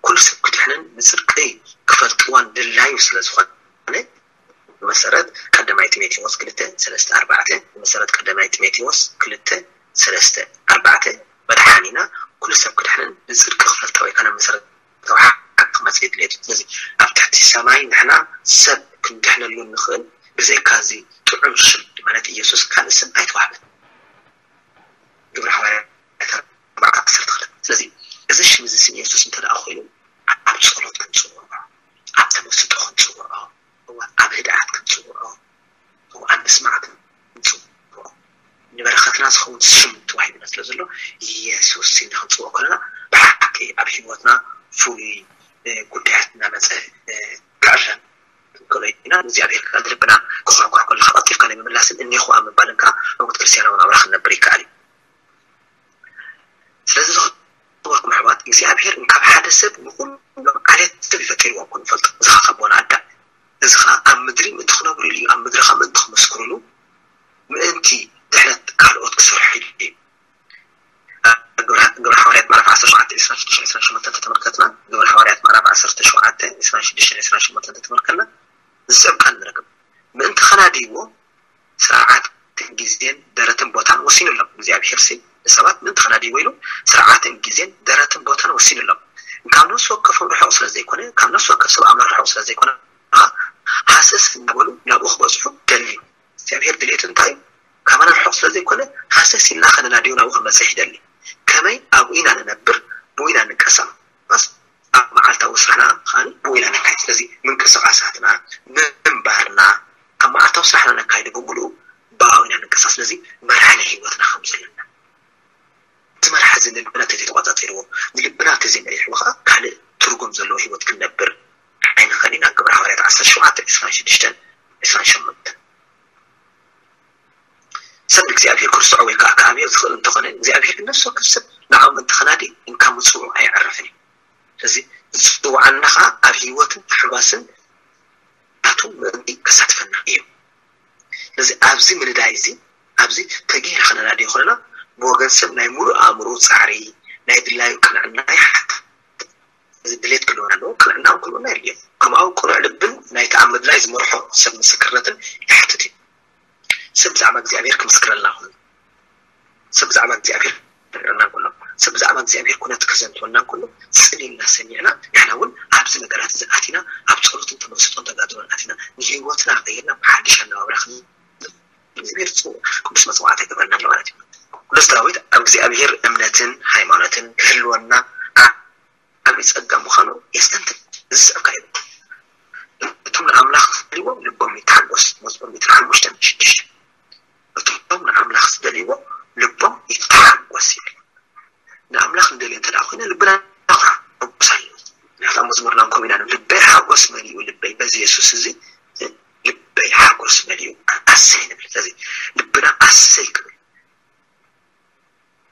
ኩሉ ሰብ ክድሕንን ንፅድቂ ክፈልጥዋን ድላዩ ስለ ዝኾነ ብመሰረት ቀዳማይ ጢሞቴዎስ ክልተ ሰለስተ ኣርባዕተ ብመሰረት ቀዳማይ ጢሞቴዎስ ክልተ ሰለስተ ኣርባዕተ መድሓኒና ኩሉ ሰብ ክድሕንን ንፅድቂ ክፈልጣ ወይ ከነ መሰረት ተባሓቅ ክመፅእ ድሌቱ ስለዚ ኣብ ትሕቲ ሰማይ ንሕና ሰብ ክንድሕነሉ እንኽእል ብዘይካ እዚ ጥዑም ሽም ማለት ኢየሱስ ካልእ ስም ኣይተዋህበን። ግብረ ሃዋርያት ኣርባዕተ ዓሰርተ ክልተ ስለዚ እዚ ሽም እዚ ስም ኢየሱስ እንተ ደኣ ኮይኑ ኣብ ጸሎት ክንጽውዖ ኣብ ተመስጦ ክንጽውዖ እዋ ኣብ ህድኣት ክንጽውዖ እዋ ኣብ ምስማዕ ክንጽውዖ ንበረኸትና ዝኸውን ሽም ተዋሂብና ስለ ዘሎ ኢየሱስ ኢልና ክንጽውዖ ከለና ብሓቂ ኣብ ህይወትና ፍሉይ ጉዳያት እናመፀ ክዕረን ክንክእሎ ኢና ንእግዚኣብሔር ከዓ ንልብና ክኹሕኩሕ ከለካ ቀልጢፍካ ናይ ምምላስን እኒኹ ኣብ ምባልን ከዓ ዕውት ክርስትያናዊ ናብራ ክንነብር ይከኣል እዩ ስለዚ ዝኽበርኩም ኣሕዋት እግዚኣብሔር እንካብ ሓደ ሰብ ንኩሎም ዓሌት ሰብ ይፈጢርዎም ክንፈልጦ እዚ ከዓ ካብ ኣቦና ኣዳም እዚ ከዓ ኣብ ምድሪ ምእንቲ ክነብርሉ እዩ ኣብ ምድሪ ከዓ ምእንቲ ክመስክርሉ ምእንቲ ድሕነት ካልኦት ክሰርሑ ኢሉ እዩ ግብረ ሓዋርያት ምዕራፍ ዓሰርተ ሸውዓተ ዕስራን ሽዱሽተን ዕስራን ሸሞንተን ተተመልከትና ግብረ ሓዋርያት ምዕራፍ ዓሰርተ ሸውዓተ ዕስራን ሽዱሽተን ዕስራን ሸሞንተን ተተመልከትና ዝስዕብ ቃል ንረክብ ምእንቲ ከናድይዎ ስርዓትን ግዜን ደረትን ቦታን ወሲኑሎም እግዚኣብሔር ሲ ንሰባት ምእንቲ ከናድይዎ ኢሉ ስርዓትን ግዜን ደረትን ቦታን ወሲኑሎም ካብ ነፍሲ ወከፎም ርሑቕ ስለ ዘይኮነ ካብ ነፍሲ ወከፍ ሰብ ኣምላኽ ርሑቕ ስለ ዘይኮነ ሃሰስ እናበሉ ናብኡ ክበፅሑ ደልዩ እግዚኣብሔር ድሌቱ እንታይ እዩ ካባና ርሑቕ ስለ ዘይኮነ ሃሰስ ኢልና ከነናድዮ ናብኡ ክንበፅሕ ይደሊ ከመይ ኣብኡ ኢና ንነብር ብኡ ኢና ንንቀሳቐስ ኣብ መዓልታዊ ስራሕና ከዓ ብኡ ኢና ነካይድ ስለዚ ምንቅስቃሳትና ምንባርና ኣብ መዓልታዊ ስራሕና ነካይዶ ብምሉኡ ብኣኡ ኢና ንንቀሳቀስ ስለዚ መርሓ ናይ ህይወትና ከም ዘለና እቲ መርሓ እዚ ንልብና ተዘይተቆፃፂርዎ ንልብና ተዘይመሪሕዎ ከዓ ካልእ ትርጉም ዘለዎ ህይወት ክንነብር ኣይንኽእል ኢና ግብረ ሃዋርያት ዓሰርተ ሸውዓተ ዕስራን ሽዱሽተን ዕስራን ሸሞንተን ሰብ እግዚኣብሔር ክርስትዖ ወይ ከዓ ክኣብዮ ዝኽእል እንተኾነ እግዚኣብሔር ነፍሲ ወከፍ ሰብ ንዕኦም እንተኸናዲ እንካብ ምፅውዑ ኣየዕርፍን እዩ ስለዚ ዝፅውዓና ከዓ ኣብ ህይወትን ታሕጓስን ናቱ ምእንቲ ከሳትፈና እዩ ስለዚ ኣብዚ ምንዳይ እዚ ኣብዚ ተገይረ ከነናድዮ ከለና ብወገን ሰብ ናይ ሙሉእ ኣእምሮ ፃዕሪ ናይ ድላዩ ቅንዕና ይሓትት እዚ ድሌት ክህልወና ኣለዎ ቅንዕና እውን ክህልወና የድልዮ ከምኡ ቅኑዕ ልብን ናይቲ ኣብ ምድላይ ዝመርሖ ሰብ ምስክርነትን ይሓትት እዩ ሰብ ብዛዕባ እግዚኣብሔር ክምስክረልና ኩሉ ሰብ ብዛዕባ እግዚኣብሔር ክነግረና እንከሎ ሰብ ብዛዕባ እግዚኣብሔር ኩነት ክዘንትወና እንከሎ ፅን ኢልና ሰሚዕና ንሕና እውን ኣብዚ ነገራት እዚ ኣቲና ኣብ ፀሎትን ተመስጦን ተጋድሎን ኣቲና ንህይወትና ቀይርና ብሓድሽ ኣነባብራ ክንብል እግዚኣብሔር ዝፅውዕ ቅዱስ መፅዋዕታ ይገብረና ኣሎ ማለት እዩ ቅዱስ ዳዊት ኣብ እግዚኣብሔር እምነትን ሃይማኖትን ክህልወና ዓብዪ ጸጋ ምዃኑ የስተንትን። እዚ ዝስዕብ ከኣ እዩ። እቶም ንኣምላኽ ዝደልይዎ ልቦም ይተሓጎስ። መዝሙር ሚእትን ሓሙሽተን ሽዱሽተ። እቶም ንኣምላኽ ዝደልይዎ ልቦም ይተሓጎስ ይብል። ንኣምላኽ ንደልዮ እንተ ደኣ ኮይና፣ ልብና መዝሙርና እውን ከምኡ ኢና ንብል፣ ልበይ ሓጎስ መሊኡ፣ ልበይ በዚ የሱስ እዚ ልበይ ሓጎስ መሊኡ፣ ኣሰይ ንብል። ስለዚ ልብና ኣሰይ ክብል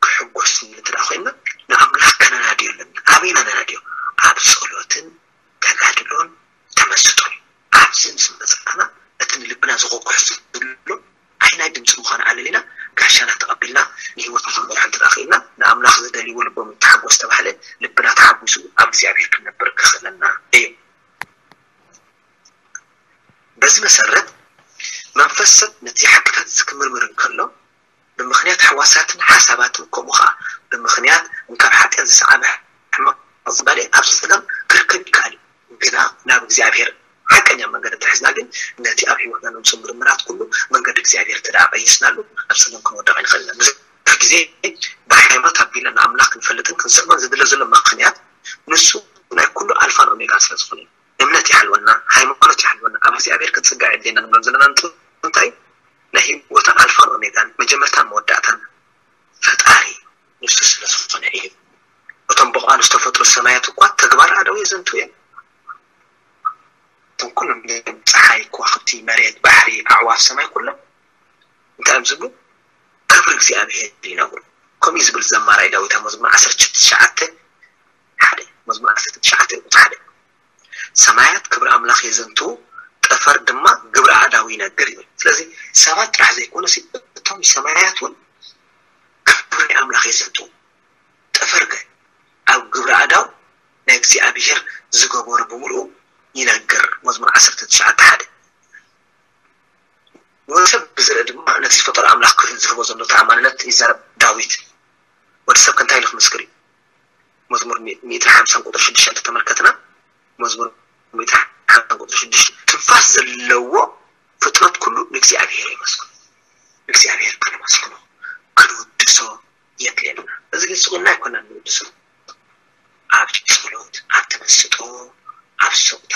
ክሕጎስ እንድሕር ኮይንና ንኣምላኽ ከነናድዮ ኣለና። ኣበይ ኢና ነናድዮ? ኣብ ጸሎትን ተጋድሎን ተመስጦን። ኣብዚ ምስ መጻና እቲ ንልብና ዝኹኩሕ ዘሎ ኣይናይ ድምፂ ምዃኑ ኣለሊና ጋሻና ተቐቢልና ንህይወትና ክንመርሖ እንድሕር ክኢልና ንኣምላኽ ዝደልይዎ ልቦም ይተሓጎስ ዝተባህለ ልብና ተሓጒሱ ኣብ እግዚኣብሔር ክንነብር ከኽእለና እዩ። በዚ መሰረት መንፈስ ሰብ ነቲ ሓቅታት እዚ ክምርምር እንከሎ ብምኽንያት ሕዋሳትን ሓሳባትን ከምኡ ኸዓ ብምኽንያት እንካብ ሓጢኣት ዝሰዓበ ሕማቕ ዝንባሌ ኣብ ጸገም ክርከብ ይከኣል እዩ። ግና ናብ እግዚኣብሔር ሓቀኛ መንገዲ እንተሒዝና ግን ነቲ ኣብ ህይወትና ነምፅኦ ምርምራት ኩሉ መንገዲ እግዚኣብሔር እንተ ደኣ ቀይስናሉ ኣብ ጸገም ክንወድቕ ኣይንኽእልን ኢና። ብዙሕ ግዜ ብሃይማኖት ኣቢልና ንኣምላኽ ክንፈልጥን ክንስዕሞን ዝድለ ዘሎ ምኽንያት ንሱ ናይ ኩሉ ኣልፋን ኦሜጋን ስለ ዝኾነ እዩ። እምነት ይሃልወና፣ ሃይማኖት ይሃልወና፣ ኣብ እግዚኣብሔር ክንጽጋዕ የድልየና ንብሎም ዘለና ነጥቢ እንታይ እዩ? ናይ ህይወታ ኣልፋን ኦሜጋን መጀመርታን መወዳእታን ፈጣሪ ንሱ ስለ ዝኾነ እዩ። እቶም ብቓሉ ዝተፈጥሩ ሰማያት እኳ ተግባር ኣእዳዉ የዘንቱ እዮም። እቶም ኩሎም ፀሓይ፣ ከዋኽብቲ፣ መሬት፣ ባሕሪ፣ ኣዕዋፍ ሰማይ ኩሎም እንታይ እዮም ዝብሉ? ክብሪ እግዚኣብሔር ይነግሩ። ከምኡ እዩ ዝብል ዘማራይ ዳዊት ኣብ መዝሙር ዓሰርተ ትሽዓተ ሓደ፣ መዝሙር ዓሰርተ ትሽዓተ ቁጽሪ ሓደ። ሰማያት ክብሪ ኣምላኽ የዘንትዉ፣ ጠፈር ድማ ግብሪ ኣእዳዉ ይነግር ይብል። ስለዚ ሰባት ጥራሕ ዘይኮነሲ እቶም ሰማያት እውን ክብሪ ኣምላኽ የዘንትዉ። ጠፈር ከ ኣብ ግብሪ ኣእዳው ናይ እግዚኣብሔር ዝገበሮ ብምልኡ ይነግር። መዝሙር ዓሰርተ ትሽዓተ ሓደ። ወዲ ሰብ ብዝርኢ ድማ ነቲ ዝፈጠሮ ኣምላኽ ክህል ዝህቦ ዘሎ ተኣማንነት ይዛረብ ዳዊት። ወዲ ሰብ ከ እንታይ ኢሉ ክምስክር እዩ? መዝሙር ሚእትን ሓምሳን ቁጽሪ ሽዱሽተ እንተተመልከትና፣ መዝሙር ሚእትን ሓምሳን ቁጽሪ ሽዱሽተ፣ ትንፋስ ዘለዎ ፍጥረት ኩሉ ንእግዚኣብሔር የመስግኖ። ንእግዚኣብሔር ከነመስግኖ፣ ክንውድሶ የድልየና። እዚ ግን ስቕ ኢልና ኣይኮናን ንውድሶ። ኣብ ጸሎት፣ ኣብ ተመስጦ፣ ኣብ ስቕታ፣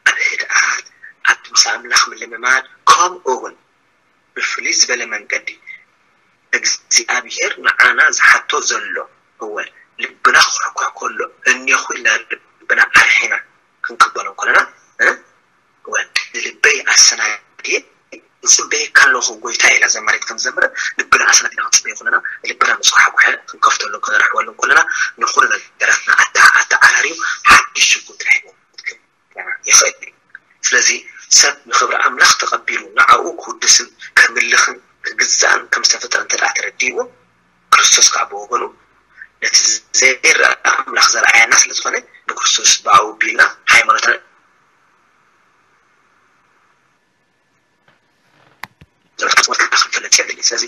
ኣብ ህድኣት፣ ኣብ ድምፂ ኣምላኽ ምልምማድ፣ ከምኡ እውን ብፍልይ ዝበለ መንገዲ እግዚኣብሔር ንዓና ዝሓቶ ዘሎ፣ እወ፣ ልብና ክሕኩሕ ከሎ እኔኹ ኢልና ልብና ኣርሒና ክንቅበሎ እንከለና፣ እ፣ እወ፣ ንልበይ ኣሰናድየ እጽበየካ ኣለኹ ጎይታ ኢላ ዘማሪት ከም ዝዘመረት፣ ልብና ኣሰናዲና ክንጽበዮ ከለና፣ ልብና ምስ ተሓጉሐ ክንከፍተሉ ክንርሕወሉ እንከለና፣ ንኹሉ ነገራትና ኣታ-፣ ኣተዓራርዩ ሓድሽ ሽጉጥ ናይ ህይወት ክህበና ይኽእል እዩ። ስለዚ ሰብ ንኽብሪ ኣምላኽ ተቐቢሉ ንዓኡ ክውድስን ከምልኽን ክግዛእን ከም ዝተፈጠረ እንተ ደኣ ተረዲእዎ፣ ክርስቶስ ከኣ ብወገኑ ነቲ ዘይረኣ ኣምላኽ ዘርኣየና ስለ ዝኾነ፣ ብክርስቶስ ብኣኡ ኣቢልና ሃይማኖትና ክንፈልጥ የድሊ። ስለዚ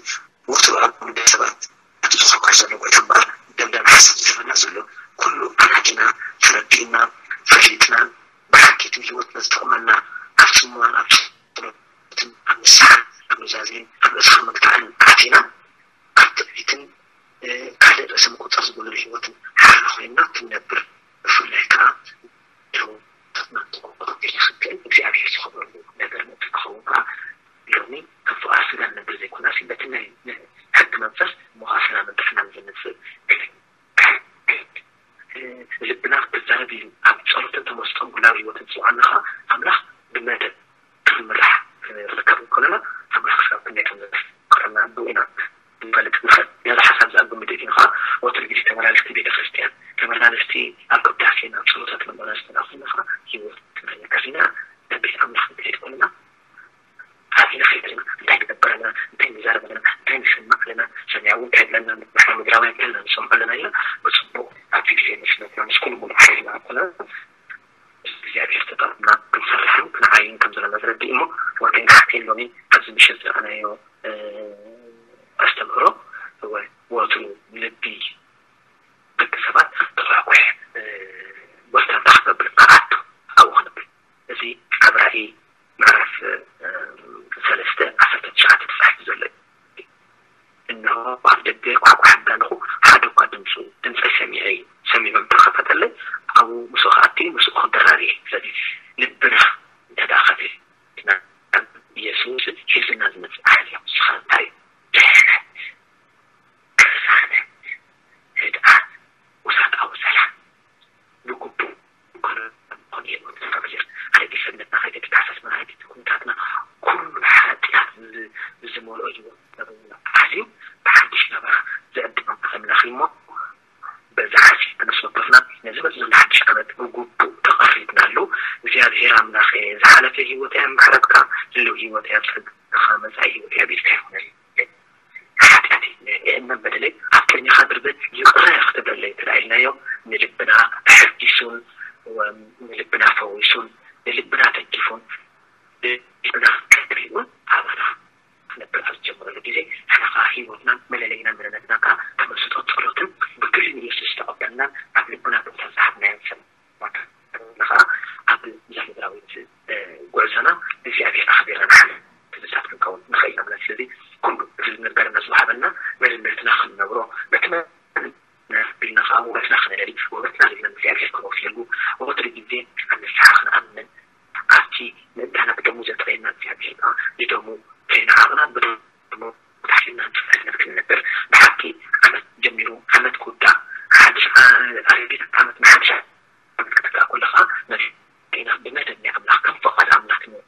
ወትሩ ኣብ ጉዳይ ሰባት እቲ ዝኸኳሽ ዘሎ ጎይታ እምበኣር ደምዳሚ ሓሳብ ዝህበና ዘሎ ኩሉ ኣናዲና፣ ተረዲእና፣ ፈሊጥና፣ ብሓቂ እቲ ንህይወትና ዝጠቕመና ኣብ ጽምዋን ኣብ ጸሎትን ኣብ ንስሓን ኣብ ኑዛዜን ኣብ ርእስኻ ምግታእን ኣቲና ኣብ ትዕቢትን ካልእ ርእሰ ምቁጽጻር ዝጎደሎ ህይወትን ሓራ ኮይንና ክንነብር፣ ብፍላይ ከኣ ድሆታትና ክቆጻጸር ዘይክእል እግዚኣብሔር ዝኸበረሉ ነገር ንእክል ክኸውን ከኣ ሎሚ ከም ፍቓድ ስጋ ንነብር ዘይኮናሲ በቲ ናይ ሕጊ መንፈስ እሞ ከኣ ሰላምን ጥዕናን ዘምጽእ ልብና ክዛረብ እዩ። ኣብ ጸሎትን ተመስጦን ግላዊ ህይወትን ዝጽውዓና ከኣ ኣምላኽ ብመደብ ክንምራሕ ክንርከብ እንከለና ኣምላኽ ክሳብ ክንደይ ከም ዘፍቅረና ብኡ ኢና ክንፈልጥ ንኽእል። ነዚ ሓሳብ እዚ ኣብ ግምት ኣእቲና ከኣ ወትሩ ግዜ ተመላለስቲ ቤተ ክርስትያን፣ ተመላለስቲ ኣብ ቅዳሴን ኣብ ጸሎታትን መመላለስቲ እንድሕር ኮይንና ከኣ ህይወት ክንርኢ ንኽእል ኢና። ናብ ቤት ኣምላኽ ክንከይድ ከለና ኣዚና ከይድና እንታይ ንገብር ኣለና፣ እንታይ ንዛረብ ኣለና፣ እንታይ ንሰምዕ ኣለና፣ ሰሚዑ እውን እንታይ ይብለና፣ ንሕና ምድራውያን እንታይ ኢና ንሰምዖ ኣለና ኢልና ብጽቡቕ ኣብቲ ግዜ ንእስነትና ምስ ኩሉ ሙሉእ ሓይልና ኣብ ኩልና እግዚኣብሔር ተጠቒምና ክንሰርሕን ክንዓይን ከም ዘለና ዘረድእ እሞ ወርቅን ሓፍቴን ሎሚ ኣብዚ ምሸት ዝረኣናዮ ኣስተምህሮ እወ ወትሩ ልቢ ደቂ ሰባት ተኳሕኩሕ ጎይታ እንታይ ክነብል ክኣቱ ኣብኡ ክነብል እዚ ኣብ ራእይ ምዕራፍ ሰለስተ ዓሰርተ ትሽዓተ ተጻሒፉ ዘሎ እዩ። እንሆ ኣብ ደገ ኳዕኳሕ እንዳለኹ ሓደ እኳ ድምፁ ድምፀይ ሰሚዐ እዩ ሰሚዑ እንተኸፈተለይ ኣብኡ ምስኡ ክኣቲ ምስኡ ክድራር እየ። ስለዚ ልብና እንተ ደኣ ከፊትና ኢየሱስ ሒዙና ዝመፅእ ሓይሊ እዩ። ንስኻ እንታይ እዩ? ድሕነት፣ ቅሳነት፣ ብግቡእ ተቐሪብናሉ። እግዚኣብሔር ኣምላኽ ዝሓለፈ ህይወት እያ ምሕረትካ፣ ህልው ህይወት እያ ጸጋኻ፣ መጻኢ ህይወት እያ ቤትካ ይኹነል። ሓጢኣት እየ እመን በደለይ ኣብ ቅድሚኻ ድርበ ይቕረ ክትብለለይ ትላኢልናዮ። ንልብና ተሐጊሱን ንልብና ፈዊሱን ንልብና ተጊፉን ንልብና ቀሪቡን ኣባና ክነብር ኣብ ዝጀመረሉ ግዜ፣ ንሕና ከዓ ህይወትናን መለለይናን መንነትና ከዓ ተመስጦ ጸሎትን ብግሊ ንየሱስ ዝተቐበልናን ኣብ ልብና ቦታ ዝሃብናዮን ሰባት ንኸዓ ኣብ እዛ ምድራዊት ጉዕዞና እግዚኣብሔር ኣኽቢርና ንሓልፍ ህዝብታት ክንከውን ንኽእል ኢና ማለት። ስለዚ ኩሉ እቲ ዝነገረና ዝወሃበና መንነትና ክንነብሮ፣ በቲ መንነትና ቢልና ከዓ ውበትና ክነለሊ፣ ውበትና ቢልና እግዚኣብሔር ክነውፍየሉ፣ ወትሩ ግዜ ኣብ ንስሓ ክንኣምን፣ ኣብቲ ምእንታና ብደሙ ዘጥረየና እግዚኣብሔር ከዓ ብደሙ ከይነዓቕና ብደሙ ተታሒዝና ንጽፍሕነት ክንነብር። ብሓቂ ዓመት ጀሚሩ ዓመት ክውዳእ፣ ሓድሽ ዓ-፣ ኣረጊት ዓመት ንሓድሽ ዓመት ክትካእ ከሎ ከዓ መሪሕና ብመደብ ናይ ኣምላኽ ከም ፍቓድ ኣምላኽ ክን-፣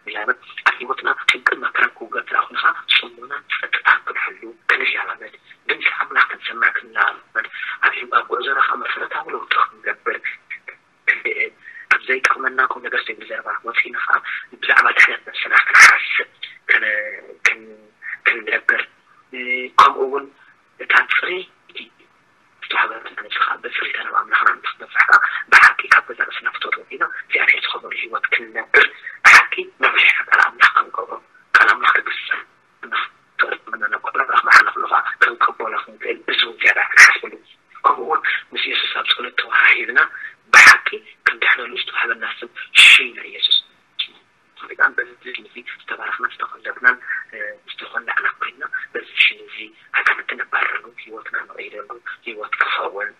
ክንላመድ፣ ኣብ ህይወትና ጭንቅን መከራን ክውገድ እንተደኣ ኮይኑ ከዓ ጽሞናን ጸጥታን ክንሕሉ ክንለማመድ፣ ድምፂ ኣምላኽ ክንሰምዕ ክንለማመድ፣ ኣብ ህይወ-፣ ኣብ ጉዕዞና ከዓ መሰረታዊ ለውጢ ክንገብር፣ ክንክእል፣ ኣብ ዘይጠቕመና ቁም ነገር ዘይብሉ ዘረባ ወፂእና ከዓ ብዛዕባ ድሕነት ነብስና ክንሓስብ፣ ክን-፣ ክን-፣ ክንነብር፣ ከምኡ እውን እታ ፅርይቲ ዝተዋህበትና ነብሲ ከዓ ብፅርይቲ ናብ ኣምላኽና ንክትበፅሕ ከዓ ብሓቂ ካብ ገዛእ ርእስና ፍትወት ወፂእና እግዚኣብሔር ዝኸበሩ ህይወት ክንነብር ብሓቂ መምርሒና ቃል ኣምላኽ ክንገብሮ፣ ቃል ኣምላኽ ክግስጸና ንኽእል፣ መና ናብ ቁጥሪ ኣምላኽ መሓና ኩሉ ከዓ ክንቅበሎ ክንክእል፣ እዚ እውን ዝያዳ ክንሓስበሉ። ከምኡ እውን ምስ የሱስ ኣብ ጸሎት ተወሃሂድና ብሓቂ ክንድሕነሉ ዝተዋህበና ስም ሽም ናይ የሱስ። በዚ ሽም እዚ ዝተባረኽና ዝተቐለብናን ዝተኾላዕና ኮይንና በዚ ሽም እዚ ኣጋንንቲ ነባርረሉ፣ ህይወትና ንቐይረሉ፣ ህይወት ክኸውን፣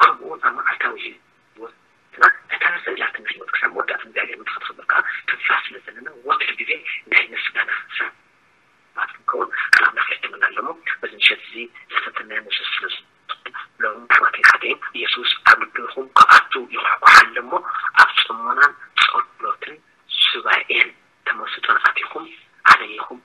ከምኡ እውን ኣብ መዓልታዊ ህይወትና እታ ዘላትና ህይወት ክሳብ መወዳእታ እግዚኣብሔር ምድሪ ክትኽበር ከዓ ተስፋ ስለ ዘለና ወትሩ ግዜ ናይ ምስጋና ሰባት ክንከውን ቃል ኣምላኽ የሕትመና ኣሎ። እሞ በዚ ምሸት እዚ ዝተፈተናዮ ምሸት ስለ ዝኾነ ሎሚ ኣሕዋተይን ሓተይን የሱስ ኣብ ልብኹም ክኣቱ ይኹሕኩሕ ኣሎ። እሞ ኣብ ጽሞናን ጸሎትን ሱባኤን ተመስጦን ኣቲኹም ኣበይኹም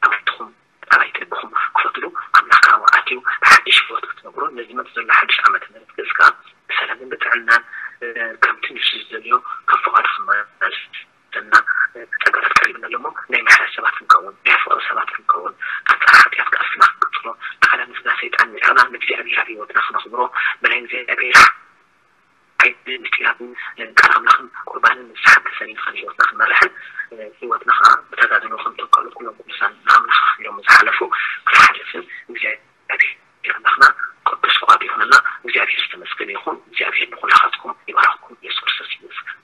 ኣባይትኹም ኣባይቲ ልብኹም ክፈትሉ ኣምላኽ ከዓ ኣትዩ ብሓድሽ ህይወት ክትነብሩን ነዚ መጽእ ዘሎ ሓድሽ ዓመተ ምህረት ግእዝ ከዓ ብሰላምን ብጥዕናን ከምቲ ንሱ ዝደልዮ ከም ፍቓዱ ክመላለስ ዘለና ጸጋታት ቀሪብና ኣሎ። እሞ ናይ ምሕረት ሰባት ክንከውን፣ ናይ ፍቕሪ ሰባት ክንከውን፣ ኣንጻር ሓጢኣት ቃልስና ክንቅጽሎ፣ ንዓለምን ስጋ ሰይጣን ንዕቕና ንእግዚኣብሔር ኣብ ህይወትና ክነኽብሮ፣ ብናይ እግዚኣብሔር ሓይልን ምስጢራትን ቃል ኣምላኽን ቁርባንን ንስሓን ተሰኒና ከም ህይወትና ክንመርሕን ህይወትና ከዓ ብተጋድሎ ከም ተካሉ ኩሎም ቅዱሳን ንኣምላኽ ኣኽቢሮም ዝሓለፉ ክትሓልፍን እግዚኣብሔር ኣምላኽና ቅዱስ ፍቓዱ ይኹነልና። እግዚኣብሔር ዝተመስገነ ይኹን። እግዚኣብሔር ንኹላኻትኩም ይባርኽኩም። የሱስ ክርስቶስ ይመስገን።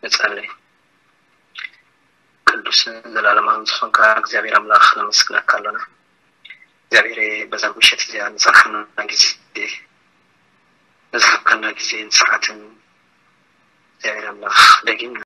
ንጸሊ። ቅዱስን ዘላለማውን ዝኾንካ እግዚኣብሔር ኣምላኽ ነመስግነካ ኣሎና። እግዚኣብሔር በዛ ምሸት እዚኣ ንጸንሓና ግዜ ንዝሃብካና ግዜን ሰዓትን እግዚኣብሔር ኣምላኽ ደጊምና